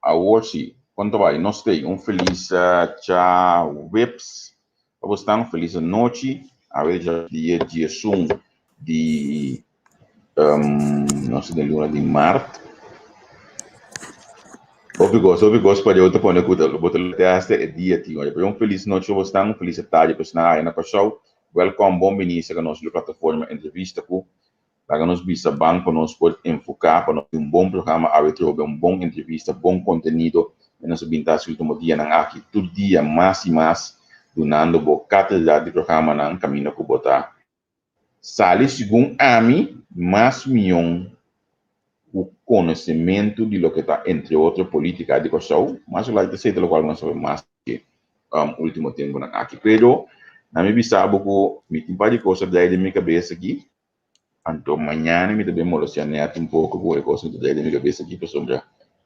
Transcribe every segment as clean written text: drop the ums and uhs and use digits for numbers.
Awor si, kon ta bai? Nos t'ei un felis djaweps pa bosnan, un felis anochi. Awe dja dia 11 di nos ta den luna di mart. Hopi kos, hopi kos pa Dios ta pone ku bo ta lete hasta e dia tin oye. Pero un felis nochi pa bosnan, un felis tardi pa esnan aya na Kòrsou. Wèlkòm, bon bini serka nos riba plataforma Entrevista ku Laga nos bisa ban pa nos por enfoká pa nos tin un bon programa awe trobe, un bon entrevista, bon kontenido e nos a bin ta hasi ultimo dianan aki. Tur dia mas i mas dunando bo katedra di programanan kaminda ku bo ta sali segun ami mas mion ku konosementu di loke ta entre otro politika di Kòrsou. Mas olai ta esei ta lokual nos sabe mas ke ultimo tempunan aki. Pero na mi bisa bo ku mi tin par di kos a drei den mi kabes aki. Anto mañana mi ta bin molestia Nèt un poko ku e kos mi ta drei den mi kabes aki pasobra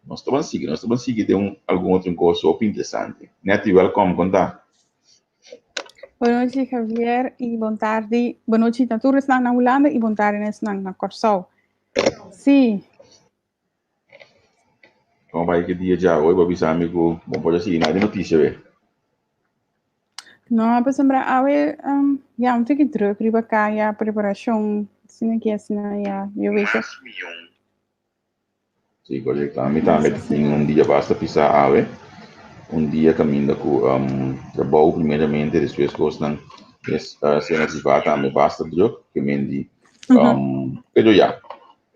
nos ta ban sigui, nos ta ban sigui den un algun otro kos hopi interesante. Nèt, wèlkòm, kon ta? Bon nochi Javier i bon tardi, bon nochi na tur esnan na Hulanda i bon tardi na esnan na Kòrsou. Sí. Kon bai ki dia dja? Hoy bo a bisa mi ku bo por a sigui nada di notisia be. No, pasobra awe um, ya un tiki druk riba kaya, preparashon, asina ki asina ya, yo weet toch. Sí, korekto. Ami tambe tin un dia basta pisá awe. Un dia kaminda ku um, trabou primeramente, despues kosnan es uh, sena privá tambe basta druk, ke men di. Um, pero ya,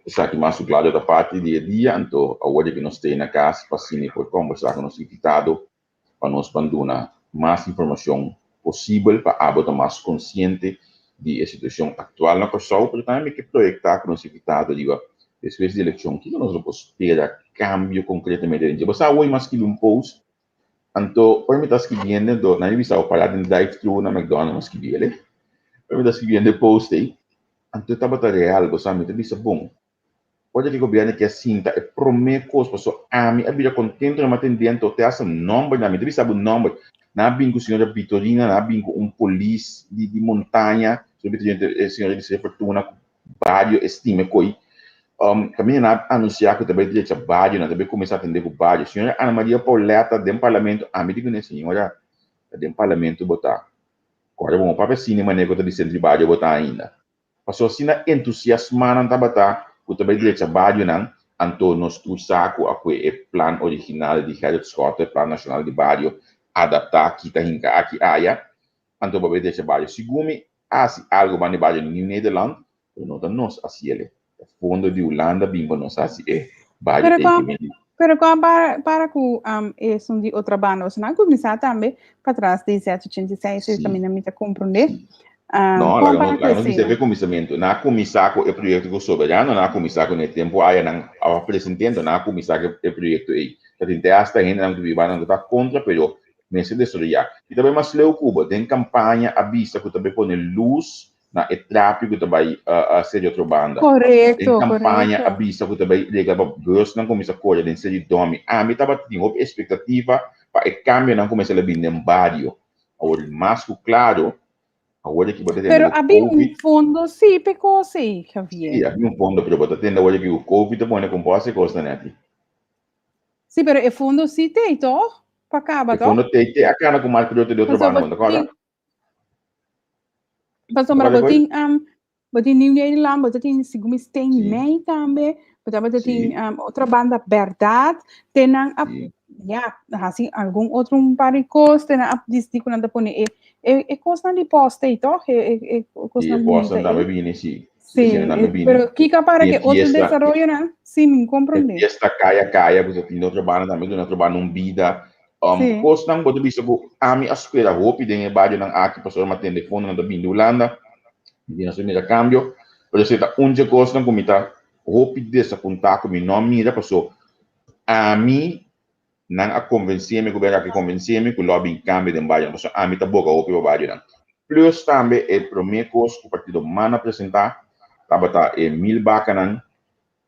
Esaki mas ku klaro ta parti di e dia, anto awor di ku nos stay na kas pa asina por kombersá ku nos invitado pa nos ban duna mas informashon posibel pa abo ta mas konsiente di e situashon aktual na Kòrsou, pero tambe mi ke proyektá ku nos invitado riba despues di elekshon kiko nos lo por spera kambio konkretamente den dje. Bo sa awor mi a skibi un post, anto ora mi ta skibiendo anto nan a bisa bo para den drive thru na McDonald's mi a skibi el, ora mi ta skibiendo e post ei Anto e tabata real, bo sa, mi ta bisa bon. Ora ki gobierno ki a sinta e prome kos paso ami a bira kontento na matende anto te hasta nomber nan, mi ta bisa bo nomber, nan a bin ku señora Vitorina, nan a bin ku un polis di di montaña, señora Vitorina e señora di Sre Fortuna ku bario e stima e koi, kaminda nan a anunsia ku ta bai drecha bario, nan ta bai kuminsá atende ku bario. Señora Ana Maria Pauletta den parlamento, ami di kuné señora ta den parlamento bo ta. Kòrda bo papia asina e manera ku ta di sentri badio bo ta ainda. Pasobra asina entusiasmá nan tabata ku ta bai drecha badionan, anto nos tur sa ku a kue e plan original di Gerrit Schotte, Plan Nashonal di Bario, adaptá, kita hinka aki aya, anto bo a bai drecha badio. Segun mi hasi algu banda di badio Nieuw Nederland, pero no ta nos hasi ele. Ta fondo di Hulanda bin pa nos hasi e badio Pero ei kon ku mi di. pero kon para para ku um, esun di otra banda, osea nan kuminsá tambe patras di 786, Sí. kaminda mi ta komprondé. Sí. Um, No, kon laga para nos, ku laga nos esei bisa nan? e kuminsamentu. Nan a kuminsá ku e proyekto ku Soberano, nan a kuminsá ku ne tempu aya nan a presentento, nan a kuminsá ku e proyekto ei. Ta tin te hasta hendenan ku ta biba nan ku ta kontra, pero mester desaroyá. I ta bai mas leu ku bo. Den kampaña a bisa ku ta bai pone lus na e trapi ku ta bai Serie Otrobanda. Den Korekto, kampaña a korekto. bisa ku ta bai regla pa busnan kuminsá kore den Serie Domi. Ami tabata tin hopi espektativa pa e kambionan kuminsá la bini den bario. Awor mas ku klaro, awor aki bo ta tende Pero ku a bin un Covid. fondo sí p'e kos ei, Javier. Sí, a bin un fondo, pero bo ta tende awor aki ku Covid ta pone ku un por hasi e kosnan aki. Sí, pero e fondo sí t'ei tòg? Pa kaba E tòg? fondo t'ei te a kana ku Mark Rutte di otro Pasobra banda, bo ta kòrda? tin Pasobra Kòrda bo koe? tin um, bo tin Nieuw Nederland, bo ta tin segun mi Steen Sí. Mei tambe, bo tabata tin Sí. um, otra banda Berdad, te nan a Sí. ja, hasi algun otro un par di kos, te nan a disdi ku nan ta pone e e e kosnan di poste ei toch? E e e Sí, e kosnan posnan bunita tambe ei. bini, sí. Sí, Eseinan tambe e, bini. pero kiko para Den ke otro fiesta, desaroyonan? Sí, mi e komprondé. fiesta kaya kaya ku ta tin otro banda tambe duna otro banda un bida. Sí. Kosnan bo ta bisa ku ami a spera hopi den e barionan aki pasobra mi a tende fondonan ta bini di Hulanda, mi tin a mira kambio, pero esei ta un dje kosnan ku mi ta hopi desapuntá ku mi no a mira paso ami nan a konvensé mi, gobièrnu aki konvensé mi ku lo a bin kambio den barionan pasobra ami ta boga hopi pa barionan. Plus tambe e promé kos ku partido man a presentá tabata e 1000 bakanan.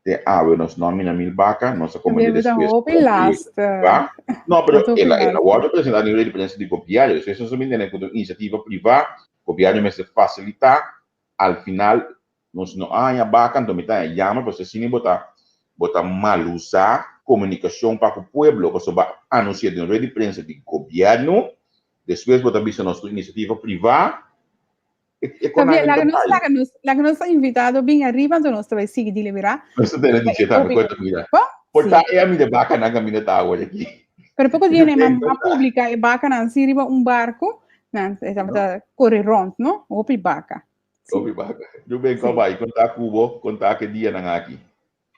Te awe nos no a mina mil baka, nos a komende También ta despues hopi un proyecto laster. privá. No, pero Ta hopi el a, el a laster. wòrdu presentá den ley di prensa di gobièrnu. Despues nos a bin tene ku ta un inisiativa privá, gobièrnu mester fasilitá. Al final nos no a haña baka, anto mi ta haña jammer, pasobra asina bo ta bo ta malusá. komunikashon pa ku pueblo, pasobra bo a anunsiá den rueda di prensa di gobièrnu, despues bo ta bisa nos ku inisiativa privá, e e kon Javier, nan laga ta nos bai. laga nos laga nos invitado bin ariba, anto nos ta bai sigui deliberá. Nos ta tene dice tambe Hopi ku e ta mira. Bo? Por Sí. ta e a mira bakanan kaminda ta awor aki. Pero poko dia Yo ma pensa ma ta. publica e bakanan si riba un barco, nan e No? tabata kore rond, no? Hopi baka. Sí. Hopi baka. Yo ben Sí. kon bai, kon ta ku bo, kon ta ke dianan aki.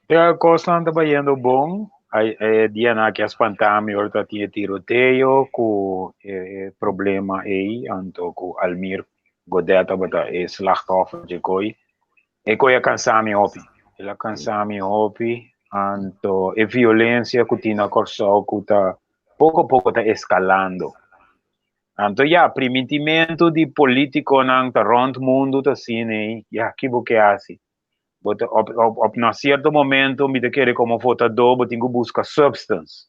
E kosnan ta bayendo bon. Ai, e dianan aki a spanta mi ora ta tin e tiroteo ku e, e problema ei, anto ku Almir Godet tabata e slachtoffer dje koi. E koi a kansa mi hopi. El a kansa mi hopi. Anto e violensia ku tin na Kòrsou ku ta poko poko ta eskalando. Anto ya, primintimentu di politikonan ta rònt mundu ta asina ei, ya, ki bo ke hasi? Bo ta op op op na sierto momento mi ta kere komo votadó bo tin ku buska substance.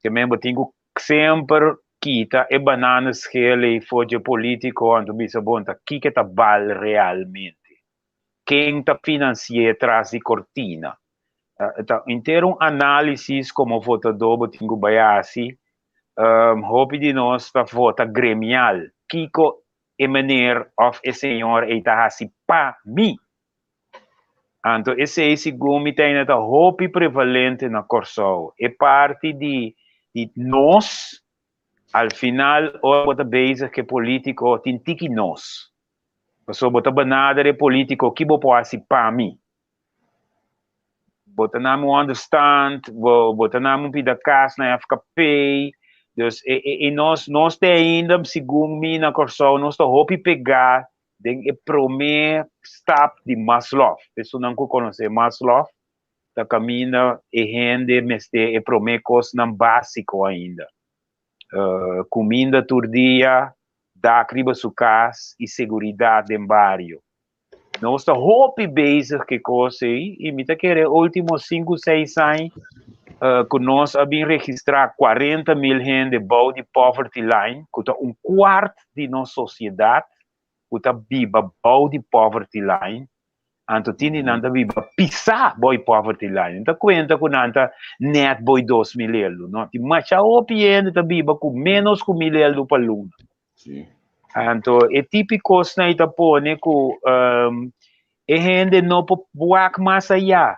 Ke men bo tin ku semper kita e banana schil ei for dje politiko anto bisa bon ta kiko ta bal realmente. Ken ta finansi'é tras di kortina. Ta henter un análisis komo votadó bo tin ku bai hasi. Hopi di nos ta vota gremial. Kiko e meneer òf e señor ei ta hasi pa mi? Anto esei segun mi ta ainda ta hopi prevalente na Kòrsou. E parti di di nos, al final ora bo ta bezig ku e polítiko tin tiki nos. Pasobra bo ta benader e polítiko ki bo por hasi pa mi. Bo ta nami un understand, bo bo ta nami un pida kas na FKP. Dus e e e nos nos te ainda segun mi na Kòrsou nos ta hopi pegá den e promé stap di Maslow. Esunnan ku konosé Maslow ta kaminda e hende mester e promé kosnan básiko ainda. Kuminda tur dia, dak riba su kas i seguridat den bario. Nos ta hopi bezig ku e kos ei i mi ta kere e último sinku seis aña ku nos a bin registrá 40.000 hende bou di poverty line, ku ta un kuart di nos sosiedat ku ta biba bou di poverty line, anto tin di nan ta biba pisá bou di poverty line. No ta kuenta ku nan ta nèt bou di 2000 eldo, no. Tin masha hopi hende ta biba ku ménos ku 1000 eldo pa luna. Sí. Anto e tipi kosnan ei ta pone ku e hende no por wak mas ayá.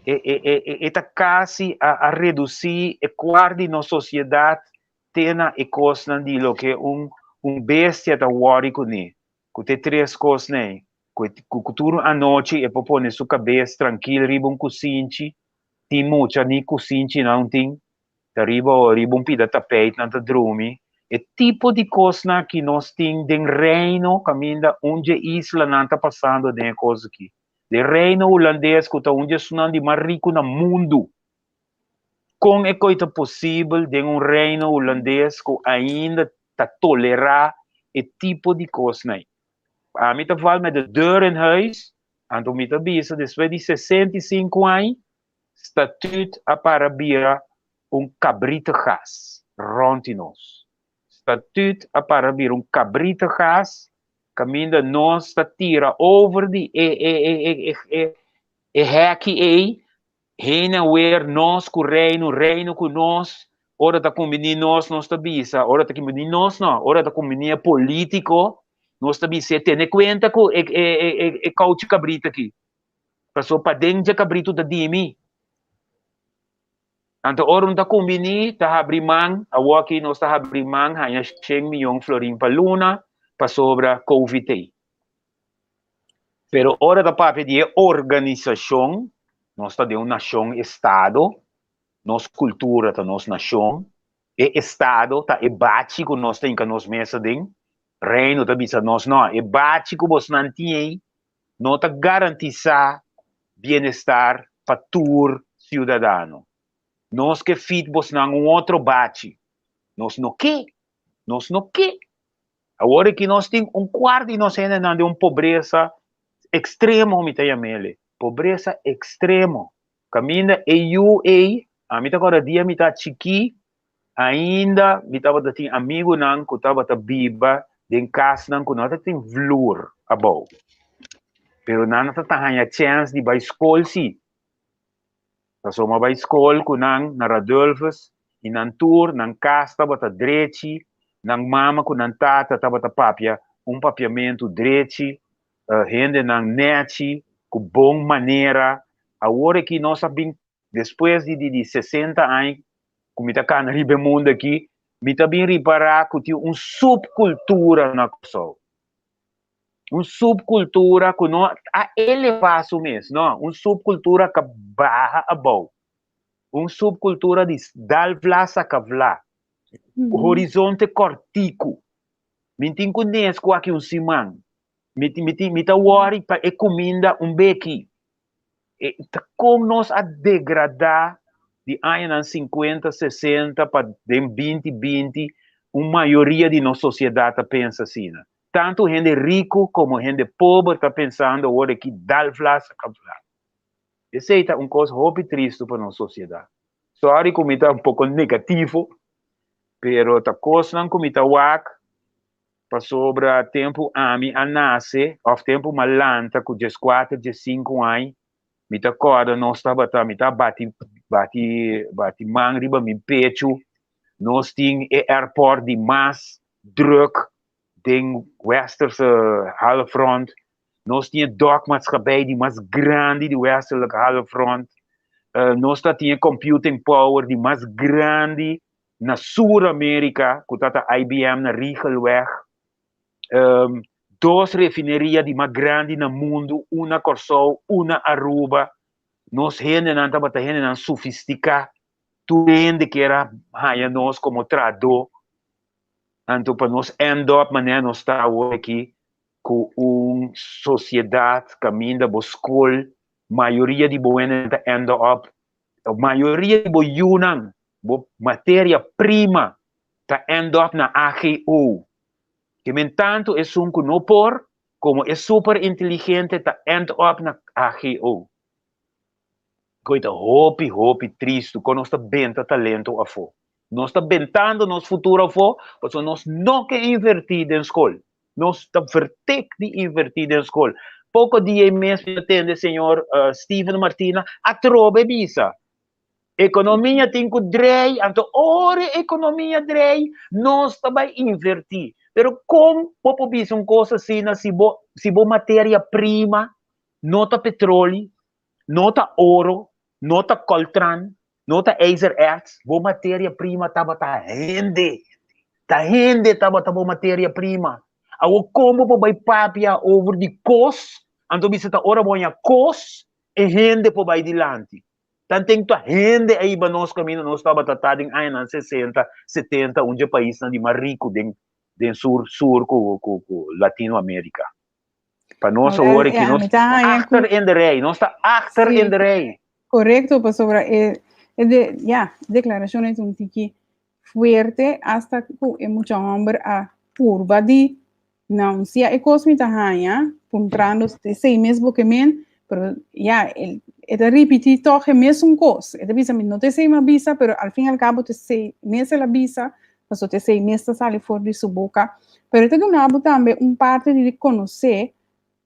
E, e, e, e, e ta kasi a, a redusí e kuart di nos sosiedat te na e kosnan di loke un, un bestia ta wòri kuné. Ku te tres kosnan ei. Ku, ku, ku tur anochi e por pone su kabes trankil riba un kusinchi, tin mucha ni kusinchi nan tin, ta riba o riba un pida tapijt nan ta drumi. E tipo di kosnan aki nos tin den Reino kaminda un dje islanan ta pasando den e kos aki. Den Reino Hulandes ku ta un dje esunnan di mas riku na mundu. Kon e koi ta posibel den un Reino Hulandes ku ainda ta tolerá e tipo di kosnan ei? Ami ta val met de deur in huis, anto mi ta bisa despues di 65 aña Statuut a para bira un kabritegas rònt di nos. Statuut a para bira un kabritegas kaminda nos ta tira over di e e e e e e e hèki ei, heen en weer nos ku Reino, Reino ku nos, ora ta kumbiní nos, nos ta bisa, ora ta kumbiní nos no, ora ta kumbiní e polítiko, nos ta bis'é tene kuenta ku e e e e kouchi kabrita aki. Pasobra paden dje kabritu ta dimi. Anto ora un ta kumbiní, ta habri man, awoki nos ta habri man haña shen miyon florin pa luna pasobra covid t'ei. Pero ora ta papia di e organisashon, nos ta den un nashon estado, nos kultura ta nos nashon, e estado ta e bachi ku nos ta hinka nos mes aden, Reino ta bisa nos no, e bachi ku bosnan tin ei no ta garantisá bienestar pa tur siudadano. Nos ke fit bosnan un otro bachi. Nos no ke. Nos no ke. Awor aki nos tin un kuart di nos hendenan den un pobresa ekstremo, mi ta yam'ele. Pobresa ekstremo. Kaminda e yu ei, ami ta kòrda dia mi ta chikí, Ainda mi tabata tin amigunan ku tabata biba den kasnan ku no ta tin vloer abou. Pero nan ta ta haña chèns di bai skol sí. Pasobra mi a bai skol ku nan na Radulphus i nan tur nan kas tabata drechi, nan mama ku nan tata tabata papia un papiamentu drechi, hendenan nèchi, ku bon manera. Awor aki nos a bin despues di di 60 aña ku mi ta kana riba e mundu aki, mi ta bin ripará ku tin un subkultura na Kòrsou. Un subkultura ku no a elevá su mes, no, un subkultura ku a baha abou. Un subkultura di dal vla saka vla. Horizonte kòrtiku. Mi tin ku nes ku aki un siman. Mi mi mi ta wòri pa e kuminda un beki. E ta kon nos a degradá di añanan sinkuenta, sesenta pa den binti binti un mayoria di nos sosiedat ta pensa asina. Tantu hende riku komo hende pober ta pensando awor aki dal vla saka vla. Esei ta un kos hopi tristu pa nos sosiedat. Sorry ku mi ta un poko negativo, pero ta kosnan ku mi ta wak pasobra tempu ami a nase òf tempu mi a lanta ku dieskuater, diesinku aña, mi ta kòrda nos tabata, mi ta bati bati bati man riba mi pechu, nos tin e airport di mas drùk den Westerse halfrond, nos tin e dokmaatschappij di mas grandi di Westerlijk halfrond, nos ta tin e computing power di mas grandi na Sur Amerika, ku ta ta IBM na Riegelweg, dos refineria di mas grandi na mundu, un na Kòrsou, un na Aruba. Nos hendenan tabata hendenan sofistiká, tur hende kier a haña nos komo trahadó. Anto pa nos end up manera nos ta awor aki, ku un sosiedat kaminda bo skol, mayoria di bo hendenan ta end up, mayoria di bo yunan bo materia prima ta end up na AGO. Ke men tantu esun ku no por, komo e super inteligente ta end up na AGO. Koe ta hopi, hopi tristu kon nos ta benta talento afó. Nos ta bentando nos futuro afó pasobra nos no ke invertí den skol. Nos ta vertek di invertí den skol. Poko dia ei mes mi a tende señor Steven Martina atrobe bisa Ekonomia tin ku drei, anto ora e ekonomia drei, nos ta bai invertí. Pero kon bo por bisa un kos asina si bo si bo materia prima no ta petroli, no ta oro, no ta coltran, no ta ijzererts, bo materia prima tabata hende. Ta hende tabata bo materia prima. Awor kon bo por bai papia over di kos, anto bisa ta ora bo haña kos, e hende por bai dilanti. Tanten ta hende a hiba nos kaminda nos tabata ta den añanan sesenta, setenta un dje paisnan di mas riku den den sur sur ku ku ku Latinoamérika. Pa nos awor aki nos ta achter in de rij, nos ta achter in de rij. Korekto, pasobra e e de ya, deklarashon es un tiki fuerte hasta ku e mucha hòmber a purba di Naunsia e kos mi ta haña, puntrando esei mes bo ke men, pero ya, e ta ripití tòg e mesun kos. E ta bisa mi no ta esei mi a bisa, pero al fin al kabo ta esei mes el a bisa, pasobra ta esei mes ta sali for di su boka. Pero e ta duna bo tambe un parti di konosé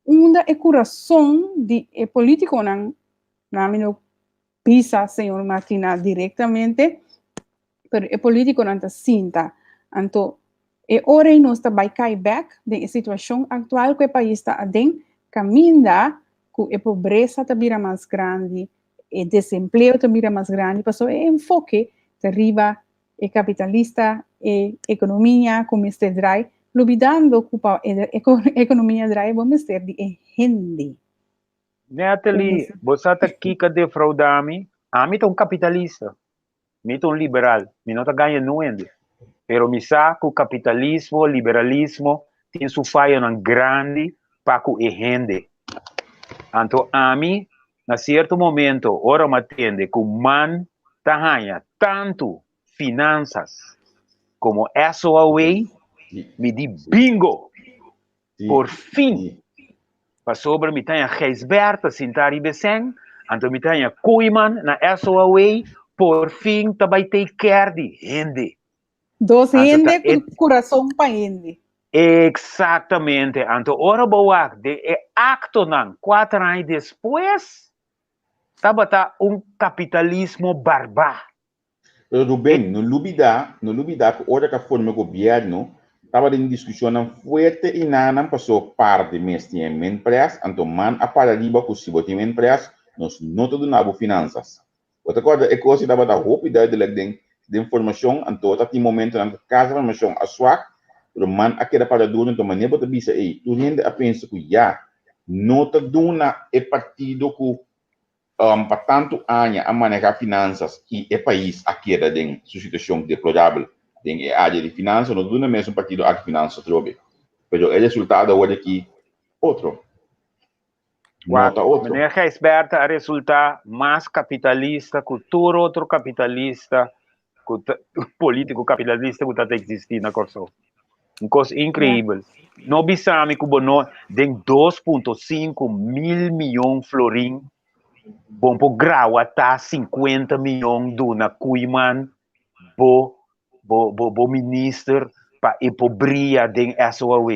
unda e kurason di e polítikonan, nan mi no bisa señor Martina directamente, pero e politiconan ta sinta. Anto, e ora ei nos ta bai cai bek den e situacion actual cu e pais ta aden, caminda cu e pobresa ta bira mas grandi, e desempleo ta bira mas grandi, pasobra e enfoke ta riba e capitalista, e economia cu mester draai, lubidando cu pa e economia draai bo mester di e hende. Natalie, bo sa ta kiko a defraudá mi? Ami ta un kapitalista. Mi ta un liberal. Mi no ta gaña nun hende. Pero mi sa ku kapitalismo, liberalismo tin su fayonan grandi pa ku e hende. Anto ami, na sierto momento, ora mi a tende ku man ta haña tantu finansas komo SOAW, mi di bingo! Por fin! Pasobra mi ta haña Gijsbertha sintá riba e sèn, anto mi ta haña Koeiman na SOAW, por fin ta bai take care di hende. Dos hende ku kurason pa hende. Eksaktamente. Anto ora bo wak den e aktonan kuater aña despues. Tabata un kapitalismo barbá. Pero Ruben, no lubidá, no lubidá ku ora ku a forma e gobièrnu, tabatin diskushonnan fuerte i nanan pasó par di mes tin e Minpres, anto man a para riba ku si bo tin Minpres, nos no ta duna bo finansas. Bo ta kòrda e kos ei tabata hopi duidelijk den den formashon, anto ta tin momentonan ku kas di formashon a swak, pero man a keda para duru, anto manera bo ta bisa ei, tur hende a pensa ku ya, no ta duna e partido ku pa tantu aña a manehá finansas i e pais a keda den su situashon deplorabel den e área di finansa, no ta duna mes un partido aki finansa atrobe. Pero e resultado awor aki otro. No ta otro. Meneer Gijsbertha a resultá mas kapitalista ku tur otro kapitalista ku ta polítiko kapitalista ku ta ta eksistí na Kòrsou. Un kos inkreibel. No bisa mi ku bo no den 2.5 mil mion florin bo por grawa ta 50 mion duna Koeiman bo bo bo bo minister pa e por bria den SOAW.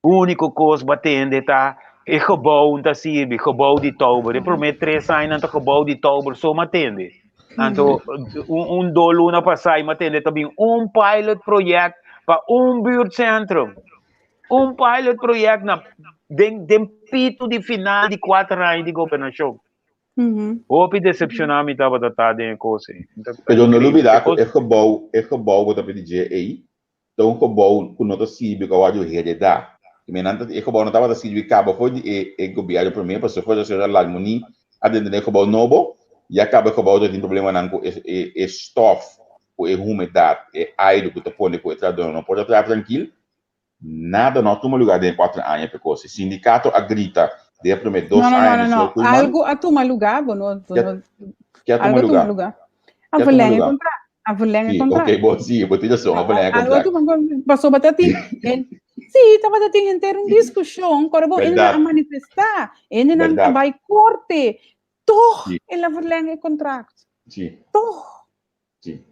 Úniko kos bo a tende ta e gebou ta sirbi, gebou di Tauber. E promé tres añanan ta gebou di Tauber so mi a tende. Anto un, un do luna pasá mi a tende ta bin un pilot project pa un buurtcentrum. Un pilot project na den, den pito di final di kuater aña di gobernashon. Hopi decepcioná mi tabata ta den e kos ei. Pero no lubidá ku e gebou, e gebou bo ta pidi dje ei, ta un gebou ku no ta sirbi ku a wòrdu heredá. I men nan ta e gebou no tabata sirbi kaba for di e e gobièrnu promé, pasobra for di señora Larmonie a drenta den e gebou nobo, ya kaba e gebou ta tin problemanan ku e e e stòf, ku e humedat, e airu ku ta pone ku e trahadónan no por ta traha trankil. Nada no a tuma lugá den e kuater aña p'e kos. E sindikato a grita den e promé dos No, no, no, aña no, di no. señor Koeiman. Algu a tuma lugá, bo no, bo Ke no, ke a tuma algu a tuma lugá? lugá. A Ke a tuma verleng e lugá? kontrakt. A verleng e Sí, kontrakt. ok, bo sí, bo tin rason, a verleng e Algu a kontrakt. tuma pasobra ta tin en sí, tabata tin henter un diskushon, kòrda bo, hendenan a Bèrdat. manifestá, hendenan a Bèrdat. bai korte, tòg Sí. el a verleng e kontrakt. Sí. Tòg. Sí.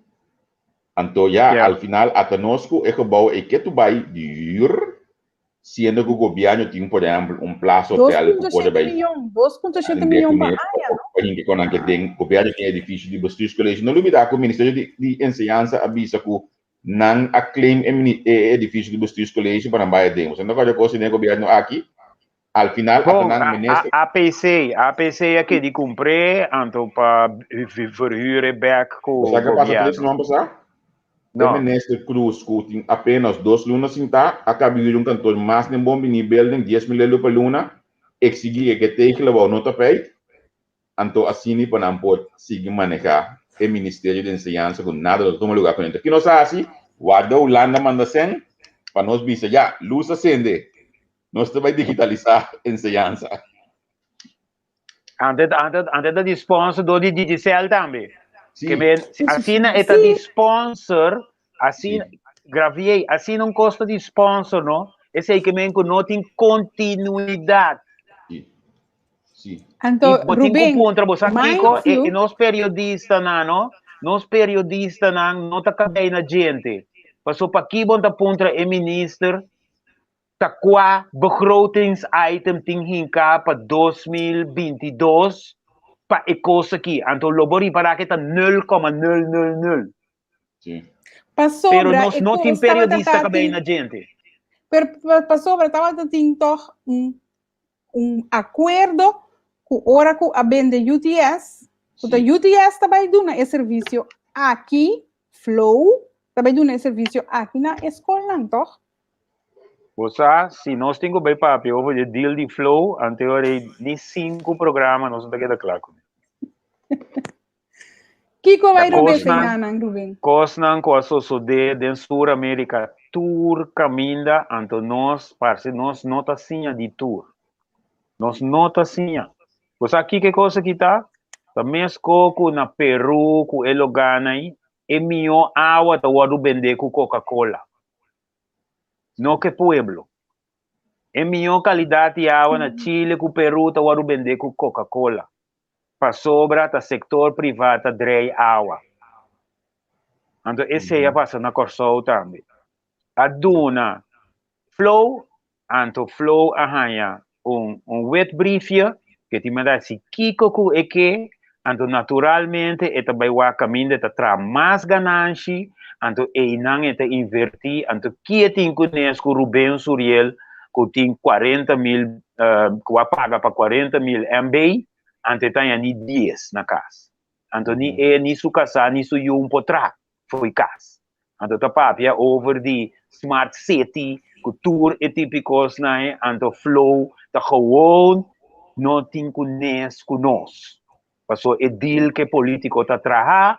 Anto ya, Ja. al final ata nos ku e gebouw ei ke tu bai di huur, siendo ku gobièrnu tin por ehèmpel un Plaza Hotel ku por 2.7 bai miyon, 2.7 atendé miyon pa kuné aña, no? pa hinka kon nan ke den gobièrnu tin edifisio di Bestuurscollege. No lubidá ku Ministerio di di Enseñansa a bisa ku nan a claim e mini e edifisio di Bestuurscollege pa nan bai aden. Boso no ta kòrda kos den e gobièrnu aki? Al final ata Bon, nan a, minister a, APC, APC a kedi kumpr'é, anto pa verhuur e bek ku Bo sa ke a pasa tres gobièrnu. siman pasá? E No. minister Cruz ku tin apenas dos luna sintá a kabi hür un kantor mas den Bon Biní Building, 10,000 euro pa luna, eksigí e ke tegelebouw no ta peit, anto asini pa nan por sigui manehá e Ministerio di Enseñansa ku nada lo ta tuma lugá kuné. Anto ki nos a hasi? Warda Hulanda manda sèn pa nos bisa ya, lus a sende, Nos ta bai digitalisá enseñansa. Ante, ante, ante ta di sponsor door di Digicel tambe. Sí. Ke men, asina e ta di sponsor, asina, Sí. Gravier, asina un kosto di sponsor, no? Esei ke men ku no tin kontinuidat. Sí. Sí. Anto, I bo tin ku Ruben, puntra, bo sa mind kiko, e, you, e nos periodistanan, no? Nos periodistanan no ta kabei na djente. Paso paki bo ta puntra e minister Ta kua begrotingsitem tin hinká pa 2022 pa e kos aki? Anto lo bo ripará ke ta nul koma nul nul nul. Sí. Pasobra Pero nos e no tin kos tabata periodista ta ka bei tin na djente. Pero pasobra tabata tin tòg un un akuerdo ku ora ku a bende UTS, ku ta Sí. UTS ta bai duna e servisio aki, Flow ta bai duna e servisio aki na e skolnan, tòg? Bo sa, si nos tin ku bai papia over di deal di Flow, ante ora ei ni sinku programa nos no ta keda kla kuné. Kiko bai Ta robes kosnan, einan, Ruben? kosnan ku a sosodé den Sur Amerika tur kaminda, anto nos parse nos no ta siña di tur. Nos no ta siña. Bo sa kiko e kos aki ta? Ta mesko ku na Peru ku e logánan ei, e mihó awa ta wòrdu bendé ku Coca-Cola. No ke pueblo. E mihó kalidat di awa na Chile ku Peru ta wòrdu bendé ku Coca-Cola. Pasobra ta sektor privá ta drei awa. Anto esei a pasa na Kòrsou tambe. A duna Flow, anto Flow a haña un un wetbriefje. Ku e tin manda hasi kiko ku e ke, anto naturalmente e ta bai wak kaminda e ta traha mas gananshi, anto einan e ta invertí, anto ki e tin kunes ku Ruben Suriel ku tin 40.000, ku a paga pa 40.000 MB, anto e ta haña ni 10 na kas. Anto ni e, ni su kasá, ni su yu un por traha fo'i kas. Anto ta papia over di smart city ku tur e tipo kosnan ei, anto Flow ta gewoon no tin kunes ku nos. Paso e deal ku e politiko ta traha,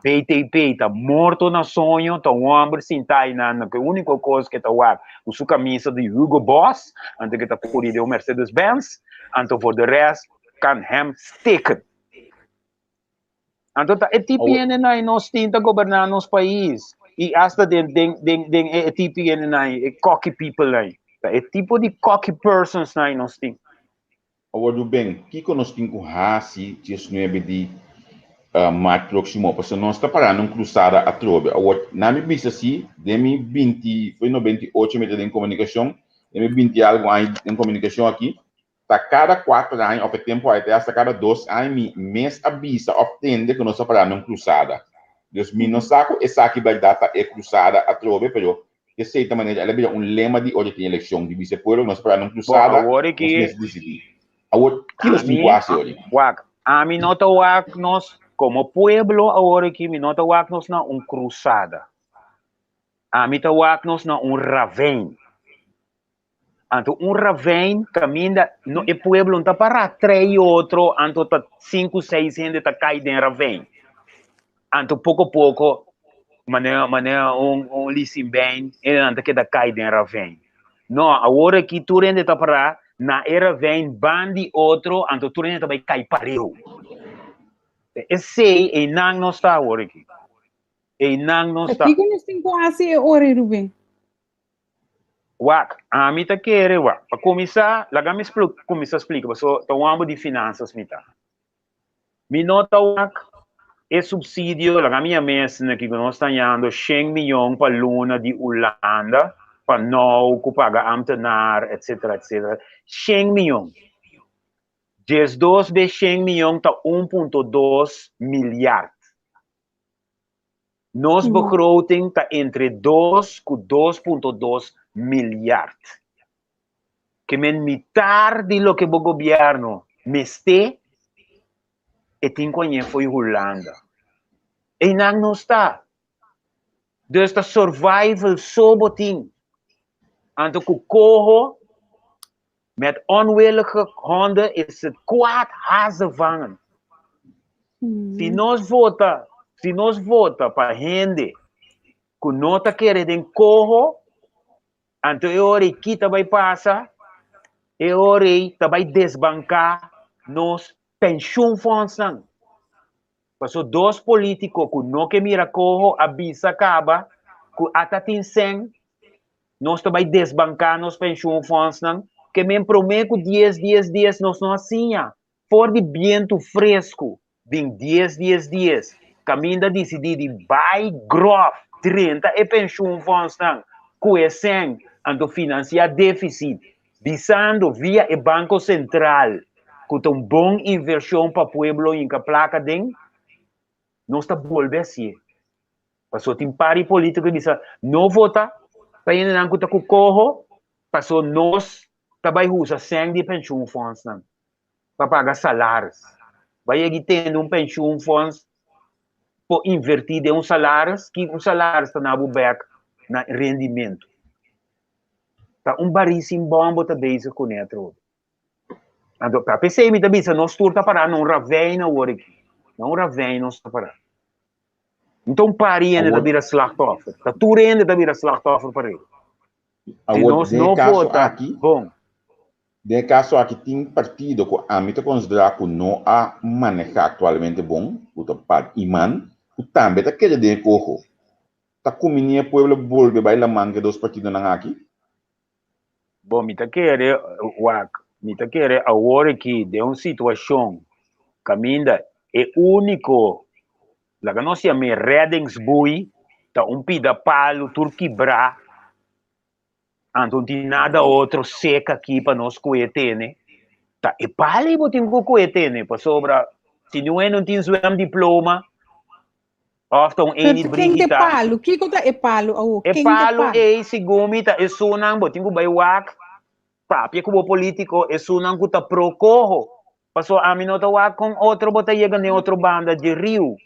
BTP ta morto na soño, ta un hòmber sintá einan ku e úniko kos ku e ta wak ku su kamisa di Hugo Boss, anto ku e ta kuri den un Mercedes Benz, anto voor de rest kan hem steken. Anto ta e tipo hendenan nos tin ta goberná nos pais i asta den den den den e tipo hendenan e cocky people nan. Ta e tipo di cocky persons nan nos tin. Awor Ruben, kiko nos tin ku hasi 19 di maart próksimo? Pasobra nos ta parando un krusada atrobe. Awor, na mi bisa si, den mi 20, foi 98 mi ta den komunikashon, den mi 20 algu aña den komunikashon aki, Ta kada kuater aña òf e tempu ai te hasta kada dos aña mi mes a bisa òf tende ku nos a pará na un krusada. Dus mi no sa ku esaki bèrdat ta e krusada atrobe, pero esei ta manera el a bira un lema di ora tin elekshon di bisa e pueblo ku nos a pará na un Bo, krusada, awor nos aki mester disidí. Awor, ki nos tin ami ku hasi ori? wak, ami no ta wak nos komo pueblo awor aki mi no ta wak nos na un krusada. Ami ta wak nos na un ravijn. Anto un ravijn kaminda no e pueblo no ta para trei otro, anto ta sinku seis hende ta kai den ravijn. Anto poko poko manera manera un un lisinbein e nan ta keda kai den ravijn. No, awor aki tur hende ta para na e ravijn ban di otro, anto tur hende ta bai kai pareu. Esei einan nos ta awor aki. Einan nos ta. Kiko nos tin ku hasi e ora ei, Ruben? Wak, ami ta kere wak. Pa kuminsá, laga mi kuminsá splika, pasobra ta un hòmber di finansas mi ta. Mi no ta wak e supsidio, laga mi yam'é asina aki, ku nos ta hañando shen miyon pa luna di Ulanda pa nou ku paga ámtenar, etsetera, etsetera. Shen miyon. 12 be shen miyon ta 1.2 milyard. Nos begroting ta entre 2 ku 2.2 milyard. Ke men mitar di loke bo gobièrnu mester e tin ku hañ'é fo'i Hulanda. Einan nos ta. Dus ta survival so bo tin. Anto ku koho Met onwillige honden is het kwaad hazen vangen. Si nos vota, si nos vota pa hende ku no ta kere den koho, anto e ora ei ki ta bai pasa? E ora ei ta bai desbanká nos pensioenfondsnan. Paso dos polítiko ku no ke mira koho a bisa kaba ku ata tin sèn, nos ta bai desbanká nos pensioenfondsnan, ke men promé ku dies dies dies nos no a siña for di bientu fresku bin dies dies dies kaminda disidí di bai gròf drenta e pensioenfondsnan ku e sèn anto finansiá défisit bisando via e Banko Sentral ku ta un bon invershon pa pueblo hinka plaka den, nos ta bolbe hasié. Pasobra tin par di polítiko bisa no vota pa hendenan ku ta ku koho, pasobra nos ta bai usa sèn di e penshunfondsnan pa paga salaris. Bai yega i tende un penshunfonds por invertí den un salaris, ki un salaris ta na bo bèk na rendimentu. Ta un barí sin bòm bo ta bezig kuné atrobe. Anto, ta p'esei mi ta bisa nos tur ta pará na un ravijn awor aki. Na un ravijn nos ta pará. No ta un par hende ta bira slachtoffer. Ta tur hende ta bira slachtoffer pareu. Si nos no vota bon. Den e kaso aki tin partido ku ami ta konsiderá ku no a manehá aktualmente bon, ku ta par Iman, ku tambe ta kere den e koho. Ta kuminí e pueblo bolbe bai laman ku e dos partidonan aki? Bon, mi ta kere, wak, mi ta kere awor aki den un situashon kaminda e úniko, laga nos yam'é reddingsboei, ta un pida palu tur kibrá, anto no tin nada otro sek aki pa nos kohe tene, ta. Ta e pali bo tin ku kue tene, pasobra si niun hende no tin zwemdiploma òf ta un Pero Enid ken te Brigitha. palu? Kiko ta e palu awo? E Ken te palu palu? ei segun mi ta esunnan bo tin ku bai wak papia ku bo politiko, esunnan ku ta pro koho. Pasobra ami no ta wak kon otro bo ta yega n'e otro banda dje riu.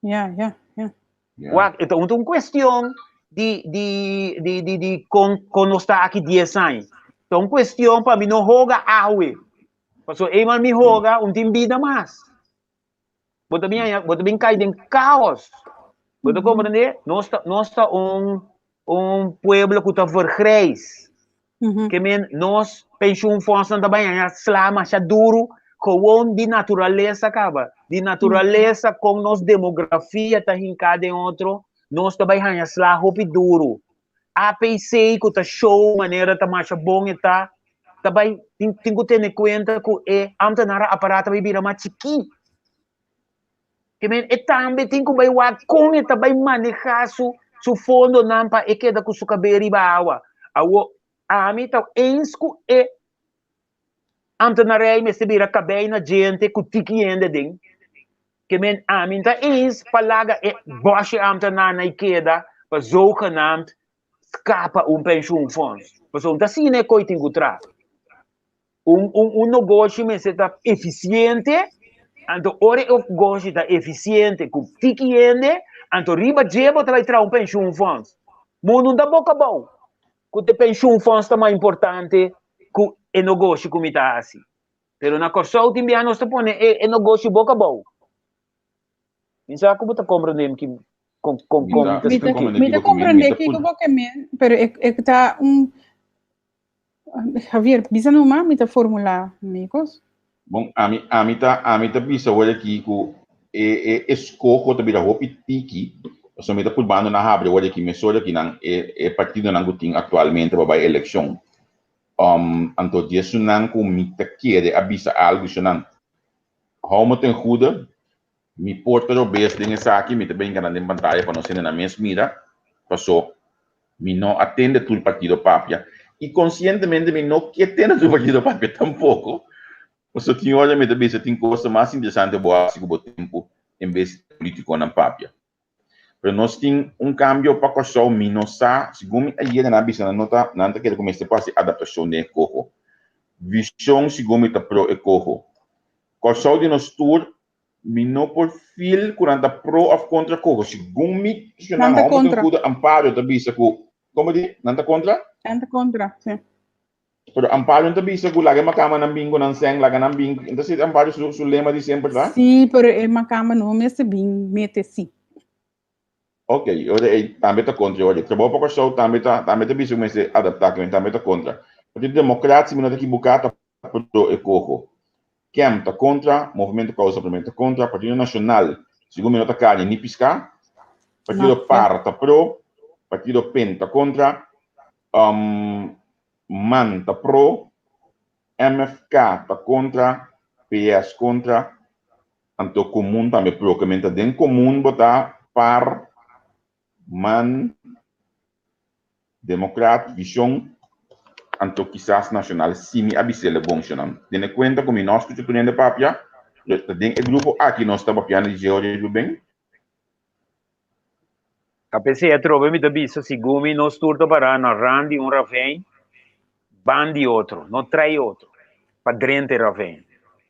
Ja, ja, ja. Ja. Wak, e ta un cuestion di, di, di, di, di con, con nos ta aki 10 años. Ta un cuestion pa mi no hoga awe. Paso eenmaal mi hoga, un tin bida mas. Bo ta bin, bo ta bin kai den caos. Bo ta comprende? Nos ta, nos ta un, un pueblo ku ta vergrijs. Ke men nos pensioenfondsnan ta bai haña sla masha duru gewoon di naturalesa kaba. Di naturalesa kon nos demografia ta hinká den otro, nos ta bai haña sla hopi duru. APC ku ta show manera ta masha bon e ta, ta bai tin tin ku tene kuenta ku e ambtenaar aparaat ta bai bira mas chikí. Ke men e tambe tin ku bai wak kon e ta bai manehá su su fondonan pa e keda ku su kabé riba awa. Awo ami ta eens ku e ambtenarij mester bira kabei na djente ku tiki hende den. Ke men ami ta eens pa laga e bòshi ambtenaarnan ei keda pa zogenaamd skapa un pensioenfonds. Pasobra ta asina e koi tin ku traha. Un, un, un negoshi mester ta eficiente, anto ora e negoshi ta eficiente ku tiki hende, anto riba dje bo ta bai traha un pensioenfonds. Mundu no ta boka abou ku te pensioenfonds ta mas importante ku e negoshi ku mi ta hasi. Pero na Kòrsou tin bia nos ta pone e, e negoshi boka abou. Mi sa ku bo ta komprendé mi ki kon kon kon mi ta Mi ta, splika. mi ta komprendé kiko bo ke men, pero e, e ta un Javier, bisa numa, mi ta formulá mi kos. Bon, ami, ami ta, ami ta bisa awor aki ku e, e eskoho ta bira hopi tiki, pasobra mi ta purbando na habri awor aki mesora aki nan e, e partidonan ku tin aktualmente pa bai elekshon. Um, anto di esunnan ku mi ta kere a bisa algu, esunnan hou me ten goede, Mi por ta robes den esaki, mi ta brinca nan den pantaya pa nos hende nan mes mira, paso mi no a tende tur partido papia y conscientemente mi no ke tende tur partido papia tampoco, paso tin ora mi ta bisa tin cosa mas interesante bo haci cu bo tempo en bes di politiconan papia. Pero nos tin un cambio pa Corsou, mi no sa, segun mi a yega nan a bisa nan no ta, nan ta kere cu mester por haci adaptacion den e coho. Vision segun mi ta pro e coho. Corsou di nos tur, mi no por feel cu nan ta pro of contra coho. Segun mi, Nan nan ta homber ten contra. goede Amparo ta bisa cu, como di? Nan ta contra? Nan ta contra, si. Pero Amparo no ta bisa ku laga e makamanan bin ku nan sèn, laga nan bin. Entonces si Amparo su, su lema di semper ta? Sí, pero e makamba no mester bin mete sí. Ok, ora ei tambe ta kontra ora. Trabou pa Kòrsou tambe ta, tambe ta bisa ku mester adaptá, ku tambe ta kontra. Partido Demokrat, si mi no ta ekiboká, ta pro e koho. Kem ta kontra, Movemento Kousa Promé ta kontra, Partido Nashonal, segun mi no ta karni ni piská, Partido No, par ta pro, Partido pen ta kontra, um, man ta pro, MFK ta kontra, PS kontra, anto Komun tambe pro. Ke men ta den Komun bo ta par, man, Demokrat, Vishon, anto kisas Nashonal si mi a bis'el e bon shonnan. Tene kuenta ku mi no a skucha tur hende papia, pero ta den e grupo aki nos ta papiando di George Ruben. Ta p'esei atrobe mi ta bisa, segun mi nos tur ta pará na rand di un ravijn, ban di otro, no trai otro, pa drenta e ravijn.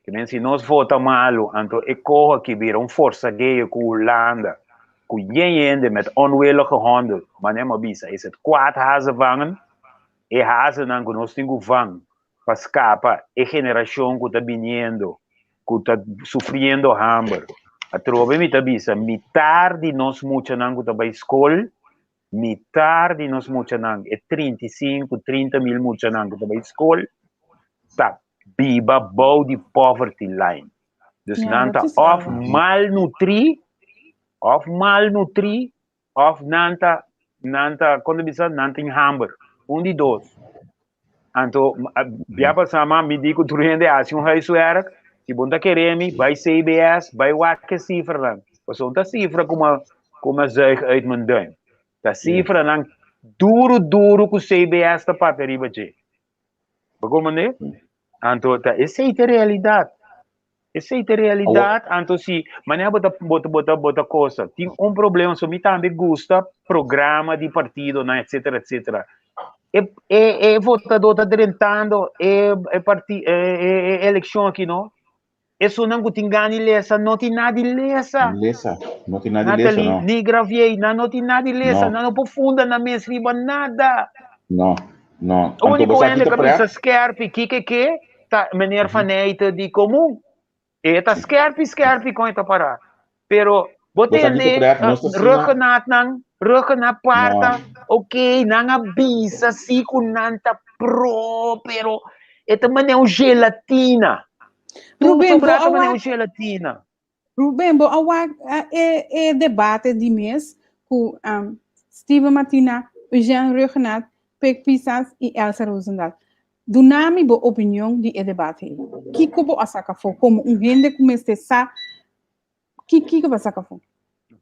Ke men si nos vota malu, anto e koho aki bira un forsageo ku Hulanda, ku yen hende met onwillige honden, manera mi a bisa, is het kwaad hazen vangen, e hazennan ku nos tin ku van pa skapa e generashon ku ta biniendo, ku ta sufriendo hamber. Atrobe mi ta bisa, mitar di nos muchanan ku ta bai skol, mitar di nos muchanan, e 35, 30 mil muchanan ku ta bai skol, ta biba bou di poverty line. Dus Ja, nan dat ta is of erg. malnutrí, of malnutrí, of nan ta, nan ta, kon ta bisa, nan tin hamber. Un di dos. Anto, bia pasá ma mi di ku tur hende hasi un huiswerk, si bo no ta kere mi, bai CBS, bai wak e sifranan. Pasobra no ta sifra ku mi ku mi a zuig uit mijn duim. Ta sifranan duru duru ku CBS ta papia riba dje. Bo komprendé? Anto ta esei ta realidat. Esei ta realidat, anto si manera bo ta bo ta bo ta bo ta kosa, tin un problema, so mi tambe gusta programa di partidonan etcetera etcetera. E e e votadó ta drentando e e parti e e e elekshon aki no, esunnan ku tin gana di lesa no tin nada di lesa. Lesa, no tin nada di lesa Nathalie, no. ni Gravier, nan no tin nada di lesa, No. nan no por funda nan mes riba nada. No, no. Anto Único bo sa hende ki ta ku a bisa pret? skerpi kiko ke ta meneer Van Eyte di Komun. E ta skerpi skerpi kon e ta pará. Pero bo Bo sa ki ta tende pret? Nos ta asina. Rhuggenaath-nan, Rhuggenaath parta, No. ok, nan a bisa si ku nan ta pro, pero e ta manera un gelatina. Tur Ruben, bo sobrá a ta manera wak un gelatina. Ruben, bo a wak e e debate di mes ku Steven Martina, Eugène Rhuggenaath, Pik Pisas i Elsa Rozendal. Duna mi bo opinion di e debate ei. Kiko bo a saka afó komo un hende ku mester sa ki kiko bo a saka afó?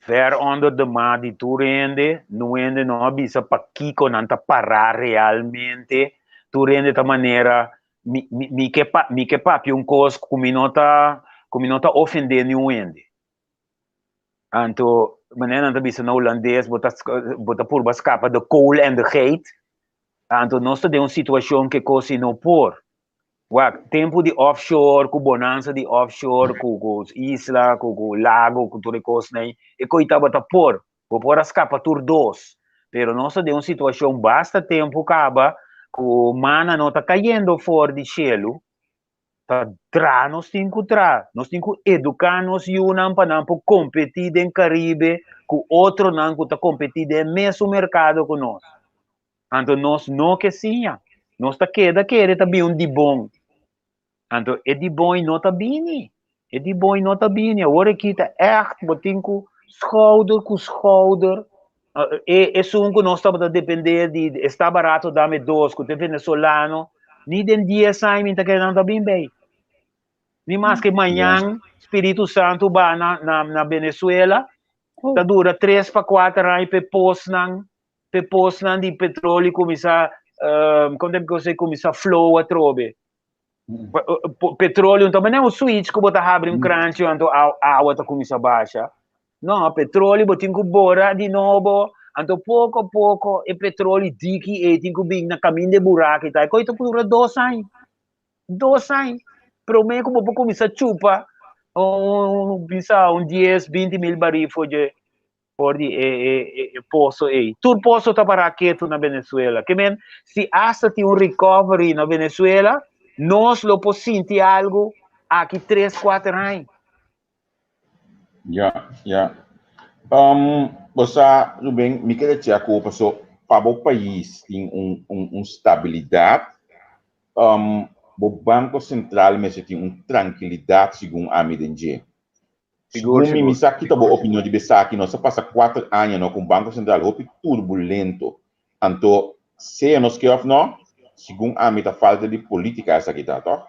Ver onder de maat di tur hende, nu hende no a bisa pakiko nan ta pará realmente, tur hende ta manera mi mi mi ke pa mi ke papia un kos ku mi no ta ku mi no ta ofendé niun hende. Anto manera nan ta bisa na hulandes bo ta bo ta purba skapa de kool en de geit, anto nos ta den un situashon ke kos si no por. Wak, tempu di offshore ku bonansa di offshore ku ku isla ku ku lago ku tur e kosnan ei, e koi tabata por. Bo por a skapa tur dos, pero nos ta den un situashon basta tempu kaba ku mana no ta kayendo for di shelu, ta traha nos tin ku traha, nos tin ku eduká nos yunan pa nan por kompetí den Karibe ku otronan ku ta kompetí den e mesun merkado ku nos. Anto nos no ke siña, nos ta keda kere ta bin un di bon. Anto e di bon no ta bini. E di bon no ta bini. Awor aki ta ègt bo tin ku schouder ku schouder. E esun ku nos tabata dependé di Está Barato Dame Dos ku ta e venezolano, ni den dies aña mi ta kere nan ta bin bei. Ni maske mañan Spiritu Santu ba na na na Venezuela, ta dura tres pa kuater aña pa e posnan p'e posnan di petroli kuminsá, kon ta kos ei kuminsá flow atrobe. Petrolio no ta manera un switch ku bo ta habri un kranchi anto awa ta kuminsá basha. No, petrolio bo tin ku bora di nobo, anto poko poko e petrolio diki ei tin ku bin na kaminda e buraki ta. E kos ei ta dura dos aña, dos aña promé ku bo por kuminsá chupa un bisa un dies, binti mil barí for dje For di e, e, e, e pozo ei. Tur pozo ta pará ketu na Venezuela. Ke men, si hasta tin un recovery na Venezuela, nos lo por sinti algo aki tres, kuater aña. Ja, ja. Um, bo sa, Ruben, mi kere check ku paso pa bo pais tin un, un, un stabilidat, um, bo Banko Sentral mester tin un trankilidat segun ami den dje. Sigur, Segun mi, mi sigur. sa kita bo opinion riba esaki. Nos a pasa kuater aña no ku un Banko Sentral hopi turbulento. Anto, sea nos ke òf no, segun ami ta falta di polítika esaki ta, tòg?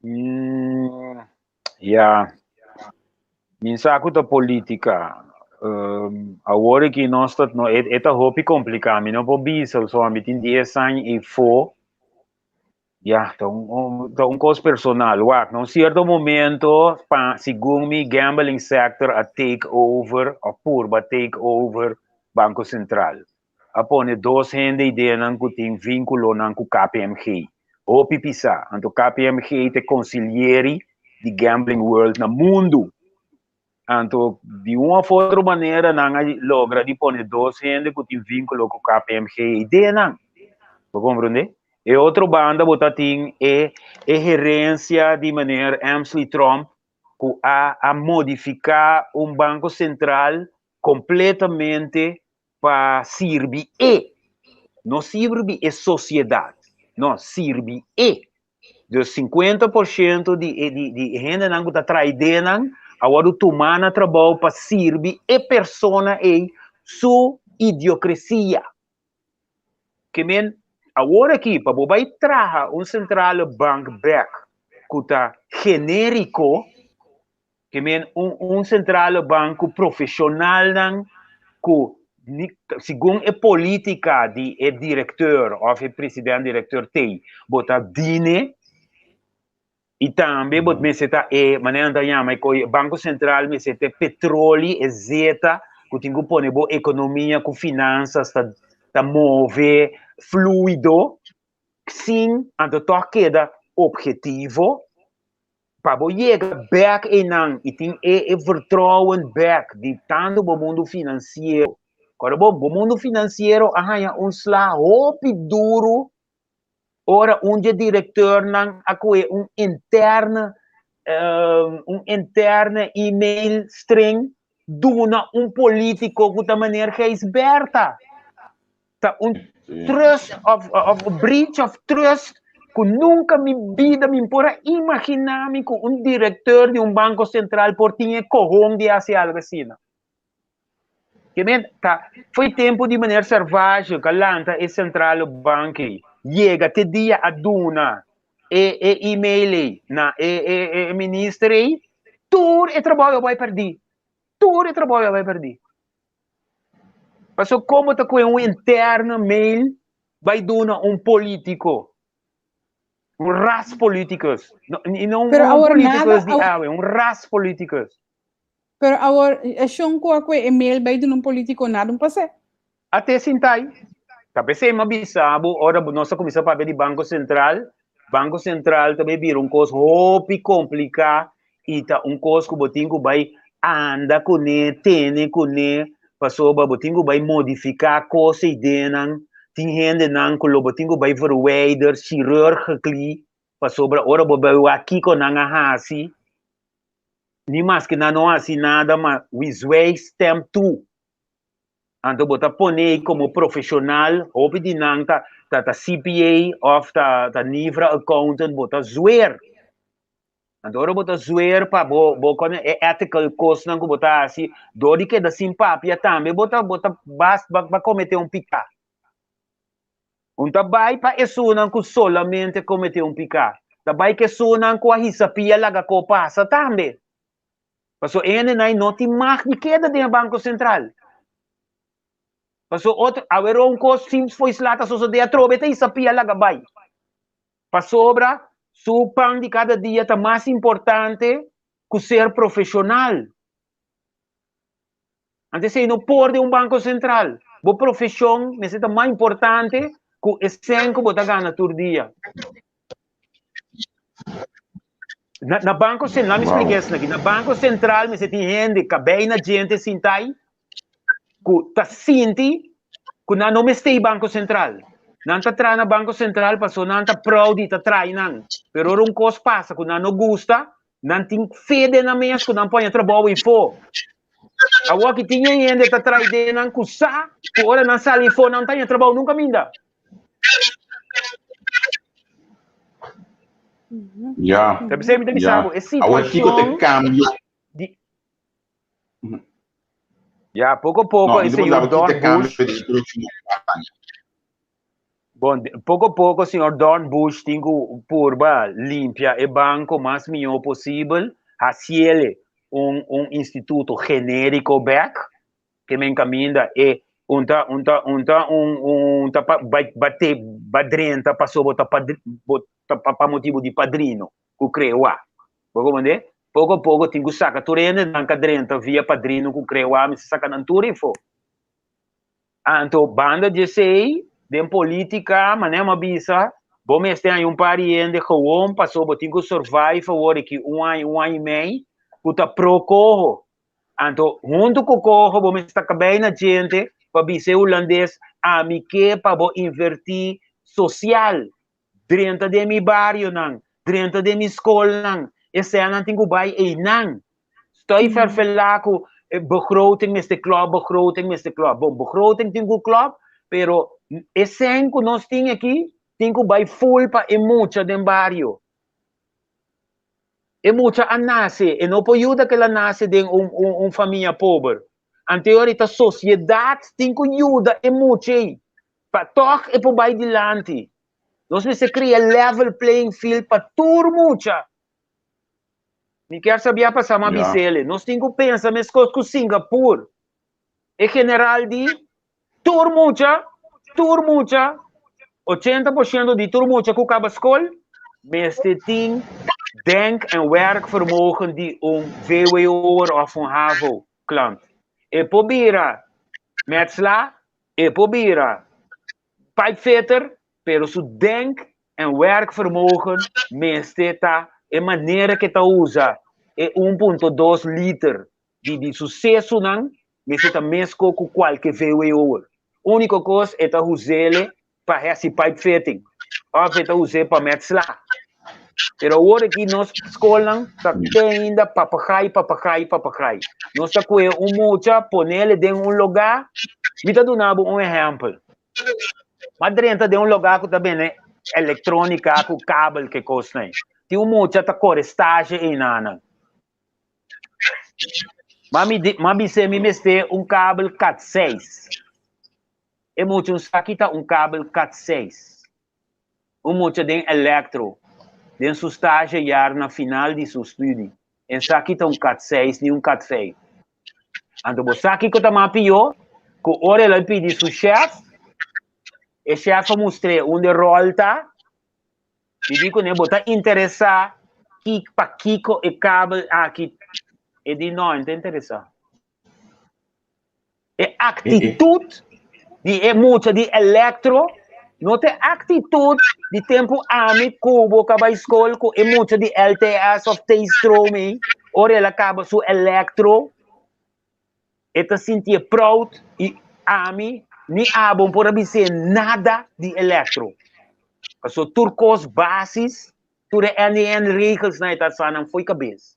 Mm, ya. Mi sa ku ta polítika. Um, awor aki nos ta, no, e, e ta hopi kompliká. Mi no por bisa, so mi tin dies aña ei fo. Ya, ta un, un, ta un kos personal. Wak, na un sierto momento, pa, segun mi, gambling sector a take over, of purba take over Banko Sentral. A pone dos hende ideanan ku tin vínkulonan ku KPMG. Hopi pisá. Anto KPMG ta e konsilieri di gambling world na mundu. Anto, di un of otro manera nan a logra di pone dos hende ku tin vínkulo ku KPMG ei den nan. Bo komprendé? E otro banda bo ta tin e e herensia di meneer Emsley Tromp ku a a modifiká un banko sentral kompletamente pa sirbi e, no sirbi e sosiedat, no, sirbi e. Dus 50% di e di di hendenan ku ta traha ideanan a wòrdu tumá na trabou pa sirbi e persona ei su idiokresia. Ke men awor aki pa bo bai traha un sentrale bank bèk ku ta genériko, Ke men un un centrale bank ku profesionalnan ku ni segun e politica di e directeur of e president directeur tei bo ta dine. I tambe bo mester ta e, manera nan ta yama e koi, Banko Sentral mester ta e petroli, e zeta ku tin ku pone bo ekonomia ku finansas ta ta move fluido sin anto tòg keda ophetivo pa bo yega bèk einan i tin e e vertrouwen bèk di tantu bo mundu finansiero. Kòrda bo, bo mundu finansiero a haña un sla hopi duru ora un dje direktornan a kohe un interne un interne email string duna un politico ku ta meneer Gijsbertha. Ta un trust of of breach of trust ku nunka mi bida mi por a imagina mi ku un direktor di un banko sentral por tin e kohon di hasi algo asina. Ke men ta foi tempu di meneer Servasio ka lanta e centrale bank ei, yega te dia a duna e e email ei na e e e minister ei, tur e trabou a bai perdí, tur e trabou a bai perdí. Paso komo ta kohe un interno mail bai duna un politico, un ras politicus, no, i no un, Pero un awor politicus nada, di awor awe, un ras politicus. Pero awor, e shon ku a kue e mail bai duna un politico nada un pas'é. A te sintai. Ta p'esei mi a bisa bo ora nos a kuminsá papia di Banko Sentral, Banko Sentral ta bai bira un kos hopi kompliká i ta un kos ku bo tin ku bai anda kuné, tene kuné, pasobra bo tin ku bai modifiká kos ei dennan, tin hendenan ku lo bo tin ku bai verwijder, chirurgically, pasobra ora bo bai wak kiko nan a hasi, ni maske nan no hasi nada, ma we zwijg stem toe. Anto bo ta pone ei komo profeshonal, hopi di nan ta ta ta CPA òf ta ta NIVRA accountant, bo ta zweer. Anto ora bo ta zweer pa bo bo kone e ethical kosnan ku bo ta hasi, dor di keda sin papia tambe bo ta bo ta bas ba ba kometé un piká. Un ta bai pa esunnan ku solamente kometé un piká, ta bai ku esunnan ku a hisa pia laga ko pasa tambe. Pasobra e hendenan no tin mag di keda den e Banko Sentral. Pasobra otro, aweró un kos sin fo'i sla ta sosodé atrobe ta hisa pia laga bai. Pasobra su pan di kada dia ta mas importante ku ser profeshonal. Anto esei no por den un banko sentral. Bo profeshon mester ta mas importante ku e sèn ku bo ta gana tur dia. Na, na banko sentral, mi splika esaki aki, na banko sentral mester tin hende kabei na djente sintai ku ta sinti ku nan no mester banko sentral. Nan ta traha na banko sentral pasobra nan ta proud di ta traha einan. Pero ora un kos pasa ku nan no gusta, Nan tin fe den nan mes ku nan por haña trabou ifo. Awor ki tin hende ta trae den nan ku sa ku ora nan sali ifo nan ta haña trabou nunka minda. Ja. Ta bisa mi ta bisa bo, e Awor kiko te situashon kambio? di Ja, poko poko No, e mi ta señor preguntá bo kiko te Don kambio Bush den e próksimo aña. Bon, poko poko señor Dornbusch tin ku purba limpia e banko mas mihó posibel, hasiele un un instituto genériko bèk, ke men kaminda e un ta un ta un ta un un ta pa bai bate ba drenta paso bo ta padri bo ta pa pa motibu di padrino ku krewa. Bo komprendé? Poko poko tin ku saka tur hendenan ka drenta via padrino ku krewa, mester saka nan tur efo. Anto banda di esei, den politica, manera mi a bisa, bo mester haña un par di hende gewoon pasobra bo tin cu survive awor aki un aña, un aña y mei, cu ta pro coho. Anto hunto cu coho bo mester ta cabei na djente pa bisa e hulandes, ami ke pa bo inverti social, drenta den mi barionan, drenta den mi scolnan, eseinan tin cu bay einan. Stoi ferfelá ku begroting mester klòp, begroting mester klòp. Bon, begroting tin ku klòp, pero e sèn ku nos tin aki tin ku bai full pa e mucha den bario. E mucha a nase, e no por yuda ku el a nase den un un un famia pober. Anteor e ta sosiedat tin ku yuda e mucha ei pa tòg e por bai dilanti. Nos mester krea level playing field pa tur mucha. Mi kier sabia pasá ma bisele. Nos tin ku pensa meskos ku Singapur. E general di tur mucha, tur mucha, 80% di tur mucha ku kaba skol mester tin denk- en werkvermogen di un VWO'er òf un HAVO-klant. E por bira metsla, e por bira pipefitter, pero su denk- en werkvermogen mester ta e manera ku e ta usa e 1.2 liter di di su sesunan mester ta mesko ku kualke VWO'er. Úniko kos e ta us'é pa hasi pipefitting òf e ta us'é pa metsla. Pero awor aki nos skolnan ta te ainda papegai, papegai, papegai. Nos ta kue un mucha ponele den un lugá. Mi ta duna bo un ehèmpel. M'a drenta den un lugá ku ta bende elektrónika ku kabel ke kosnan. Tin un mucha ta kore stage einanan. M'a mi m'a bis'é mi mester un kabel kat seis. E mucha un sa kita un kabel kat seis. Un mucha den elektro, den su stage jaar na final di su studi, en sa kita un kat seis ni un kat vijf. Anto bo sa kiko ta mas pió? Ku ora el a pidi su shèf, e shèf a mustr'é unda e ròl ta, i di kuné, Bo ta interesá ki pakiko e kabel aki? E di, No, e no ta interesá. E aktitut di e mucha di elektro no ta e aktitut di tempu ami ku bo ka bai skol ku e mucha di LTS of T-stroom ei, ora el a kaba su elektro e ta sintié proud i ami ni abo no por a bis'é nada di elektro. Pasobra tur kos basis, tur e NEN regels nan e ta sa nan fo'i kabes.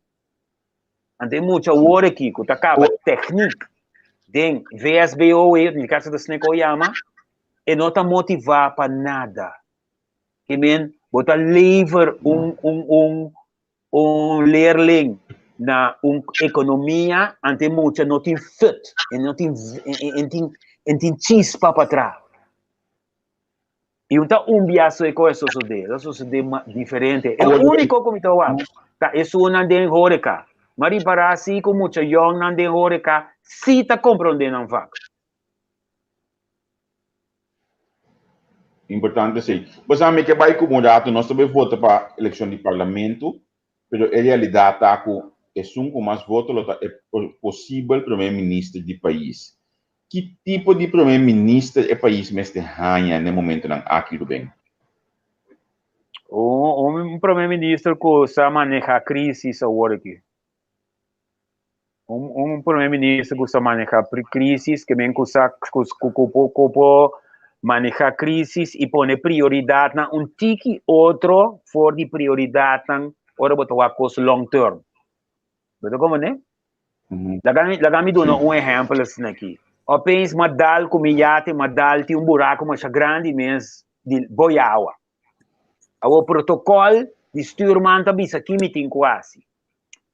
Anto e mucha awor aki ku ta kaba teknik den VSBO e, mi kasa ta sneko yama, e no ta motivá pa nada. Ke men, bo ta lever un, un, un, un leerling na un ekonomia, anto e mucha no tin fut, e no tin, e tin, e tin chispa pa traha. I un ta un bia so e koe sosodé, ta sosodé diferente. E úniko ku mi ta wak ta esunnan den horeca. Mi a ripará si ku mucha yòngnan den horeca si ta komprondé nan vak. Importante esei. Bo sa mi ke bai ku un ratu nos ta bai vota pa elekshon di parlamento, pero e realidat ta ku esun ku mas voto lo ta e posibel prome minister di pais. Ki tipo di prome minister e pais mester haña n'e momentonan aki, Ruben? Un prome minister ku sa maneha krisis awor aki. Un prome minister ku sa maneha krisis, ke men ku sa ku ku por maneha krisis i pone prioridatnan un tiki otro for di prioridatnan ora bo ta wak kos long term. Bo ta komprende? Laga mi, laga mi duna un ehèmpel asina aki. Opeens m'a dal ku mi yate, m'a dal tin un buraku masha grandi mes di boi awa. Awor protokòl di stuurman ta bisa ki mi tin ku hasi.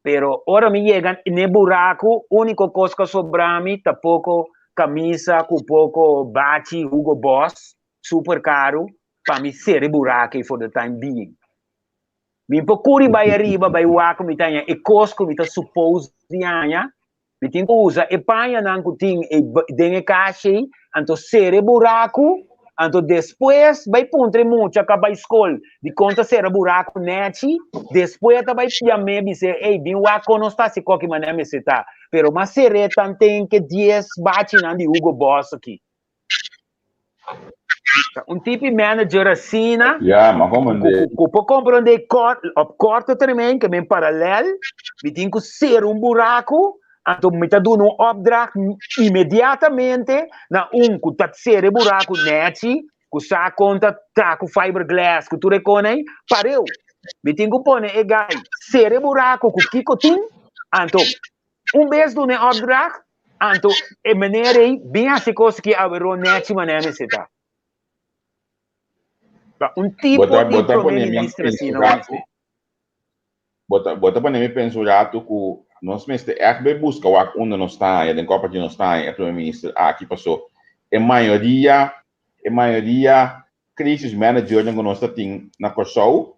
Pero ora mi yega n'e buraku, úniko kos ku a sobra mi ta poko kamisa ku poko bachi Hugo Boss, super karu, pa mi sera e buraku ei for the time being. Mi por kuri bai ariba bai wak ku mi ta haña e kos ku mi ta suppose di haña. Mi tin ku usa e pañanan ku tin e den e kashi ei, anto sera e buraku, anto despues bai puntra e mucha ku a bai skol dikon ta sera buraku nèchi, despues ta bai yam'é bis'é, ey, bin wak kon nos ta hasi koki manera mester ta. Pero mas ser'é tanten ke dies bachinan di Hugo Boss aki. Un tipi manager asina. Ja, maar kom ku, ku por comprende kort, op korte termijn, ke men paralel, mi tin ku ser un buraku, anto mi ta duna un opdracht inmediatamente na un ku ta ser e buraku nechi, ku sa kon ta tra ku fiberglass, ku tur e kon ei, pareu. Mi tin ku pone e guy ser e buraku ku kiko tin, anto Un bes duna e opdracht, anto e meneer ei bin hasi kos ki aweró nèchi manera mester ta. Ta un tipo Bo ta, di bo ta prome pone mi minister pensa asina un ratu, mester. bo ta, bo ta pone mi pensa un ratu ku nos mester ègt bai buska wak unda nos ta haña, den kua parti nos ta haña e prome minister aki, paso e mayoria, e mayoria crisis managernan ku nos ta tin na Kòrsou,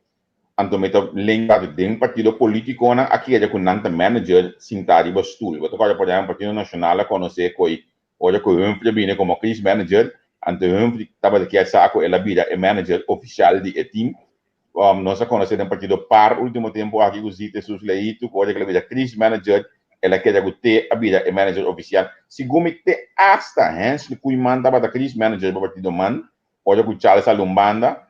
anto mi ta lenga den partido politikonan a kere ku nan ta manager sintá riba stul. Bo ta kòrda por ehèmpel Partido Nashonal a konosé ku ora ku Humphrey a bini komo crisis manager, anto Humphrey tabata kier sa ku el a bira e manager ofisial di e team. Nos a konosé den partido par último tempu aki ku Zita Jesus Leito, ku ora ku el a bira crisis manager, el a keda ku te a bira e manager ofisial. Segun mi te asta Hensley Koeiman tabata crisis manager pa partido man, ora ku Charles a un banda.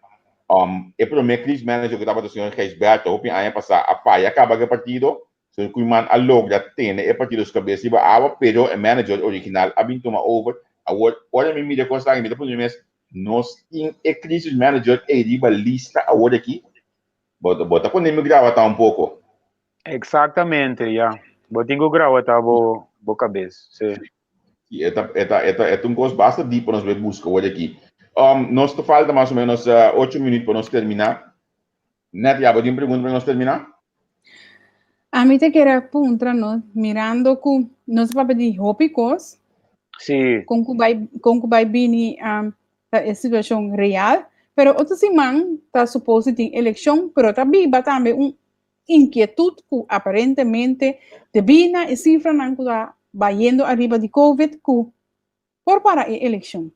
E promé crisis manager ku tabata señor Gijsbertha hopi aña pasá a faya kaba ku e partido. Señor Koeiman a logra tene e partido su kabes riba awa, pero e manager original a bin tuma over. Awor, ora mi mira e kos aki, mi ta puntra mi mes, Nos tin e crisis manager ei riba lista awor aki? Bo bo ta pone mi grawata un poko. Exactamente, ya. Bo tin ku grawata bo bo kabes, sí. Sí, e ta e ta e ta e ta un kos basta diep pa nos bai buska awor aki. Nos ta falta mas o menos ocho minuut pa nos terminá. Net, ya, bo tin pregunta pa nos terminá? Ami ta kere puntra no, mirando ku nos papia di hopi kos. Sí. Kon ku bai, kon ku bai bini um, ta e situashon real. Pero otro siman ta supose tin elekshon, pero ta biba tambe un inkietut ku aparentemente debí na e sifranan ku ta bayendo ariba di COVID ku por para e elekshon.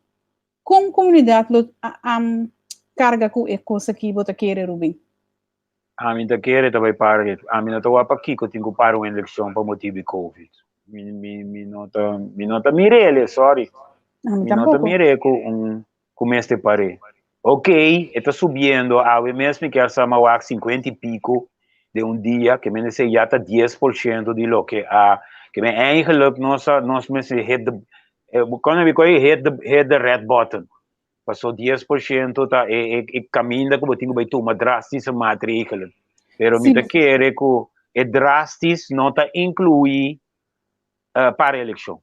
Kon komunidat lo karga ku e kos aki bo ta kere, Ruben? Ami ta kere ta bai para e, ami no ta wak pakiko tin ku para un elekshon pa motibu di covid. Mi mi mi no ta mi no ta mir'el, sorry. Ami Mi no ta tampoco. mir'é ku un ku mester par'é. Ok, e ta subiendo, awe mes mi kier sa mi a wak sinkuenta i piko den un dia, ke men esei ya ta 10% di loke a, ke men eigenlijk nos a nos mester hit the Kon mi koe hit the hit the red button. Paso 10% ta e e e kaminda ku bo tin ku bai tuma drastische maatregelen. Pero mi Sí. ta kere ku e drastisch no ta inkluí uh, para elekshon.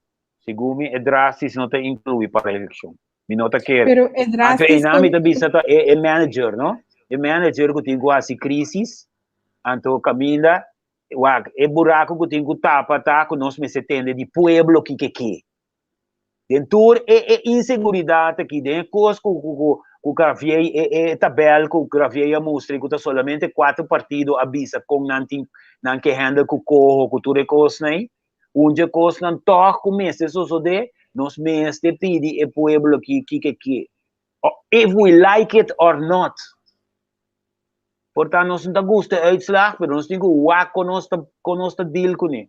Segun mi e drastisch no ta inkluí para elekshon. Mi no ta kere. Pero e Anto drastisch einan mi por ta bisa ta e e manager, no? E manager ku tin ku hasi crisis, anto kaminda Wak, e buraku ku tin ku tapa ta ku nos mester tende di pueblo kiko ke. Den tur e e inseguridat aki, den e kos ku ku ku ku Gravier e e tabel ku Gravier a mustra ku ta solamente kuater partido a bisa kon nan tin nan ke handle ku koho ku tur e kosnan ei, un dje kosnan tòg ku mester sosodé, nos mester pidi e pueblo aki kiko ke. If we like it or not. Por ta nos no ta gusta e uitslag, pero nos tin ku wak kon nos ta kon nos ta deal kuné.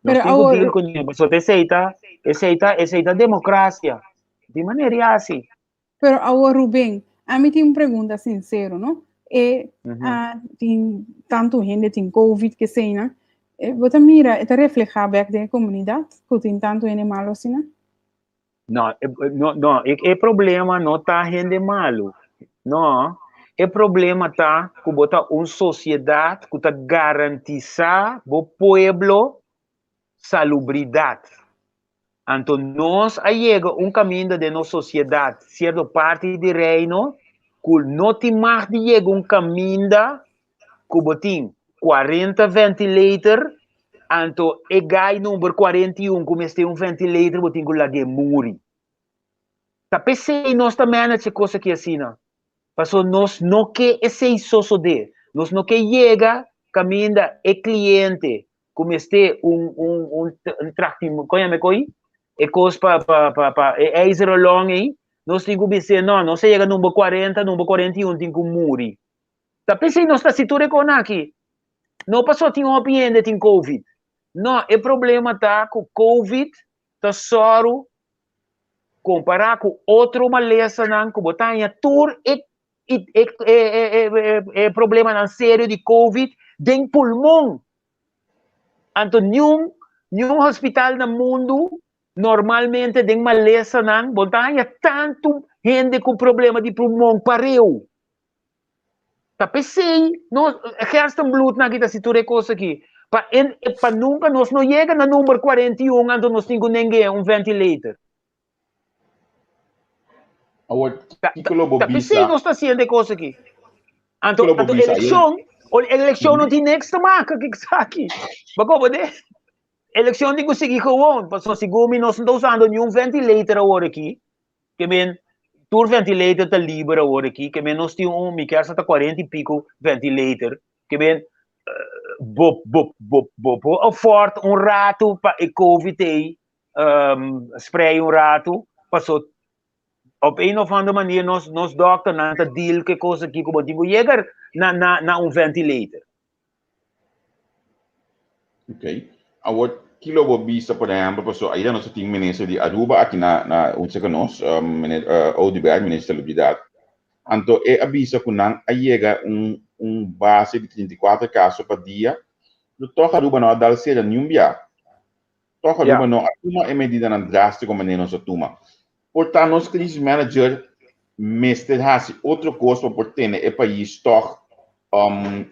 Nos Pero tin ku awor, deal kuné, pasobra esei ta esei ta esei ta demokrasia. Di manera i hasi. pero awor Ruben, ami tin un pregunta sincero, no? E Mhm. ah, tin tantu hende tin COVID ke eseinan. E, bo ta mira, e ta reflehá bèk den e komunidat ku tin tantu hende malo asina? No, e, no, no, e, e problema no ta hende malu. No, e problema ta ku bo ta un sosiedat ku ta garantisá bo pueblo salubridat. Anto nos a yega un kaminda den nos sosiedat, sierto parti di reino, ku no tin mag di yega un kaminda ku bo tin 40 ventilator, anto e guy number 41 ku mester un ventilator bo tin ku lag'é muri. Ta p'esei nos ta manage e kos aki asina, paso nos no ke esei sosodé, nos no ke yega kaminda e kliente ku mester un un un un tracti kon yama e koi? E kos pa pa pa pa e ijzeren long ei, nos tin ku bis'é no, nos a yega number 40, number 41 tin ku muri. Ta p'esei nos ta hasi tur e kosnan aki. No pasobra tin hopi hende tin covid. No, e problema ta ku covid ta sòru kompará ku otro malesanan ku bo ta haña tur e e e e e problemanan serio di covid den pulmon. Anto niun niun hospital na mundu normalmente den malesanan bo ta haña tantu hende ku problema di pulmon pareu. Ta p'esei nos gerstenbloednan aki ta hasi tur e kos aki. Pa en pa nunka nos no yega na number 41 anto nos tin ku neng'e un ventilator. Awor, Ta, kiko lo bo ta p'esei bisa? nos ta hasiendo e kos aki. Anto, Kiko lo bo anto bisa? elekshon, elekshon no tin niks te maka ku esaki. Bo komo de? Elekshon tin ku sigui gewoon, pasobra segun mi nos no ta usando niun ventilator awor aki. Ke men tur ventilator ta liber awor aki, ke men nos tin un, mi kier sa ta 40 y pico ventilator, ke men bo bo bo bo por afford un ratu pa e covid ei um, spray un ratu, paso Op een of andere manier nos nos dokternan ta deal ku e kos aki ku bo tin ku yega na na na un ventilator. Ok. Awor, kilo bo bisa, por ehempel, paso ayer nos tin minister di Aruba aki na na unse ku nos, um, meneer uh, Oduber, minister di Salubridad. Anto e a bisa ku nan a yega un un base di 34 kaso pa dia, pero toch Aruba no a dal sera niun bia. Toch Aruba no a tuma e medidanan drástiko manera nos a tuma. Por ta nos crisis manager mester hasi otro kos pa por tene e pais toch um,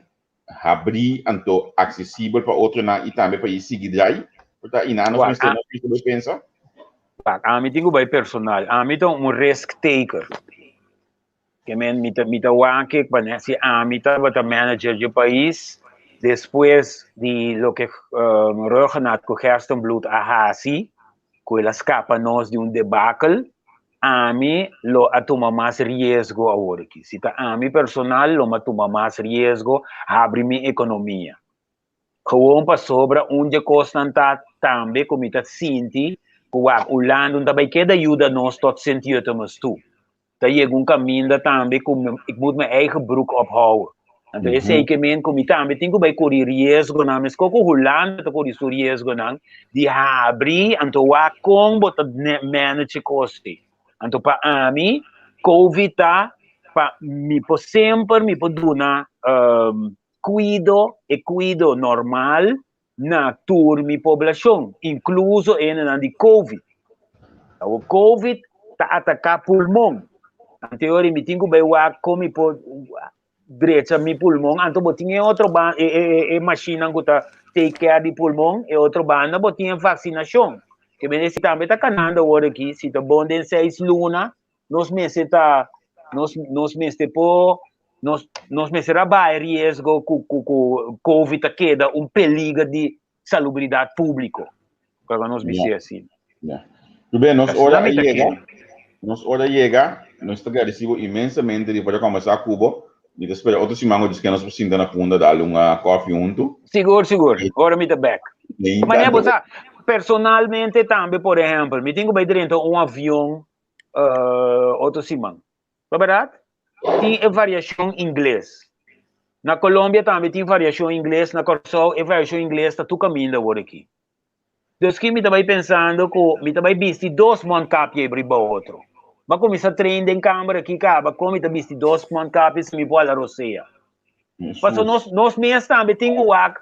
habrí anto aksesibel pa otronan i tambe pa e sigui drai? Por ta ina nos mester nos mester pensa? Wak, ami tin ku bai personal. Ami ta un risk taker. Ke men mi ta mi ta wak pa si ami tabata manager dje pais despues di loke um, Rhuggenaath ku Gerstenbluth a hasi, ku el a skapa nos di un debakel, ami lo a tuma mas riesgo awor aki. Si ta ami personal lo m'a tuma mas riesgo, habri mi ekonomia. Gewoon pasobra un dje kosnan ta tambe ku mi ta sinti ku wak Hulanda un ta bai keda yuda nos tot Sint Jutemus toe. Ta yega un kaminda tambe ku mi, ik moet mijn eigen broek ophouden. Anto esei ke men ku mi tambe tin ku bai kuri riesgonan, meskos ku Hulanda ta kuri su riesgonan di habri, anto wak kon bo ta manage e kos ei. Anto pa ami, Covid ta pa mi por semper mi por duna kuido, e kuido normal na tur mi poblashon, inkluso hendenan di Covid. Awor Covid ta ataká pulmon. Anteori mi tin ku bai wak kon mi por drecha mi pulmon, anto bo tin e otro ban e e e mashinnan ku ta take care di pulmon, e otro banda bo tin e vaksinashon. Ke mende si tambe ta kanando awor aki, si ta bon den seis luna, nos mester ta nos nos mester por nos nos mester a baha e riesgo ku ku ku covid ta keda un peliger di salubridat públiko. Kaka nos bisé asina. Ya. Ruben, nos ora a yega, nos ora a yega, nos ta agradeci bo inmensamente di por a conversa cu bo. Mi ta spera otro siman cu nos por sinta na Punda dal un koffie hunto. Sigur, sigur. Ora mi ta bek. Manera bo sa, personalmente tambe, por ehempel, mi tin cu bay drenta un avion otro siman. Ta berdad? Tin e variacion ingles. Na Colombia tambe tin variacion ingles, na Corsou e variacion ingles ta tur caminda awor aki. Dus ki mi ta bai pensando ku mi ta bai bisti dos mondkapje riba otro. M'a kuminsá train den kamber aki kaba kon mi ta bisti dos mondkapje si mi por hala rosea. Paso nos nos mes tambe tin ku wak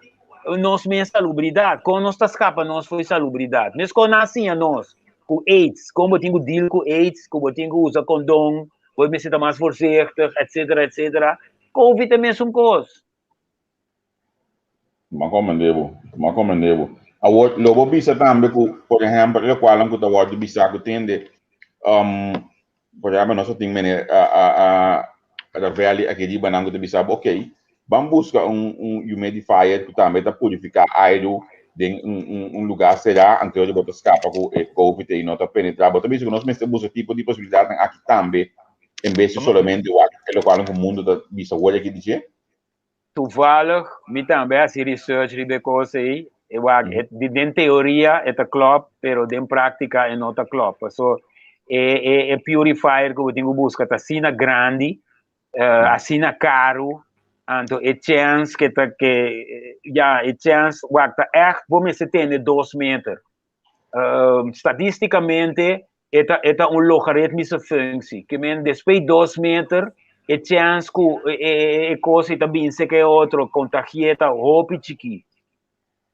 nos mes salubridat, kon nos ta skapa nos for salubridat. Meskos nan a siña nos ku aids, kon bo tin ku deal ku aids, ku bo tin ku usa kondon, bo mester ta mas voorzichtig, etcetera, etcetera. Covid ta e mesun kos. M'a comprende bo, m'a comprende bo. Awor, lo bo bisa tambe ku, por ehempel, e lokualnan ku ta wòrdu bisá ku tende, um, por ehempel, nos a tin meneer a, a, a Ravelli aki riba nan ku ta bisa bo, ok, ban buska un, un humidifier ku tambe ta purifiká airu den un, un, un lugá será, anto bo ta skapa ku e covid ei no ta penetrá. Bo ta bisa ku nos mester buska tipo di posibilidatnan aki tambe, en bes di solamente wak e lokualnan ku mundu ta bisa wòrdu aki di dje? Toevallig, mi tambe a hasi research riba e kos ei, e wak, e, di, den teoria e ta klòp, pero den práktika e no ta klòp. Paso e, e, e purifier ku bo tin ku buska ta asina grandi, eh, asina karu, anto e chèns ke ta ke, ya, e chèns, wak, ta ègt bo mester tene dos meter. Stadisticamente e ta e ta un logaritmische functie. Ke men despues dos meter e chance ku e e e kos ei ta bin seka e otro kontagi'é ta hopi chikí.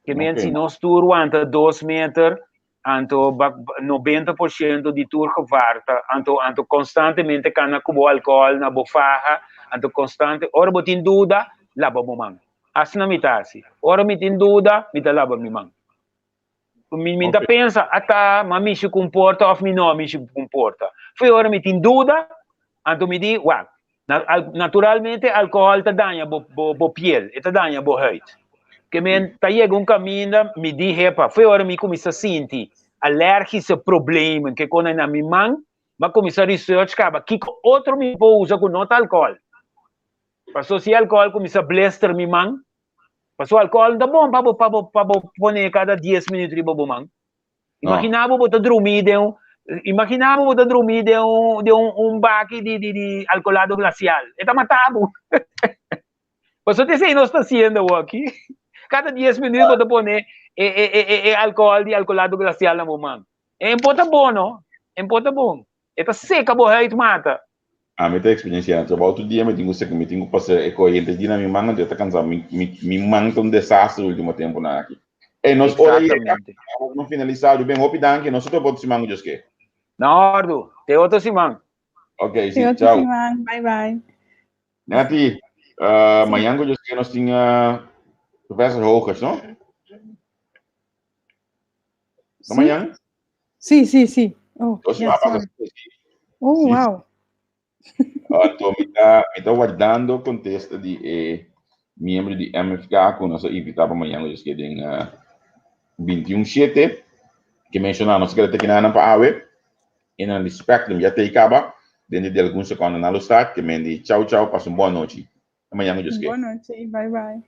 Ke men si nos tur wanta dos meter anto 90% di tur gevaar ta anto anto konstantemente kana ku bo alkohòl na bo faha anto konstante ora bo tin duda laba bo man. Asina mi ta hasi. Ora mi tin duda mi ta laba mi man. Mi, mi ta pensa, ata, ma mi si comporta of mi no mi si comporta. Foi ora mi tin duda, anto mi di, wak, na, al, naturalmente alcohol ta daña bo, bo, bo piel, e ta daña bo huid. Ke men ta yega un caminda, mi di, hepa, foi ora mi cuminsa sinti alergische problemen, ke kona na mi man, ma cuminsa research kaba, kiko otro mi por usa ku no ta alcohol. Paso si alcohol cuminsa blister mi man, Pasobra alcohol no ta bon pa bo pa bo pa bo pone cada dies minuut riba bo man. Imagina bo bo ta drumi den un Imaginá bo ta drumí den un den un un baki di di di alcoholado glacial. E ta mata bo. Pasobra ta esei nos ta hasiendo awor aki. Kada dies minuut bo ta pone e e e e alcohol di alcoholado glacial na bo man. E por ta bon no, e por ta bon. E ta seka bo huid mata. Ami ta experiencia trabou tur dia mi tin ku seka mi tin ku pasa e koriente di na mi man anto e ta kansa mi mi mi man ta un desastre ultimo temponan aki. Ey nos ora yega nos no finalisa Ruben hopi danki nos ta topa otro siman ku Dios ke. Na ordu te otro siman. Ok si Te otro chao. siman bye bye. Nati mañan ku Dios ke nos tin professor Hogers no? No mañan? Sí, sí, sí. Oh, Dos yeah, siman pasa sorry. sí. Oh, Sí. wow. Anto mi ta mi ta wardando contesta di e miembro di MFK ku nos a invitá pa mañan ku ke den 21 shete ke menshoná nos keda tekiná nan pa awe e nan di Spectrum ya tei kaba dentro di algun sekondo nan lo start ke men di chau chau pasa un bon anochi. Mañan ku Dios ke. Bon nochi, bye bye.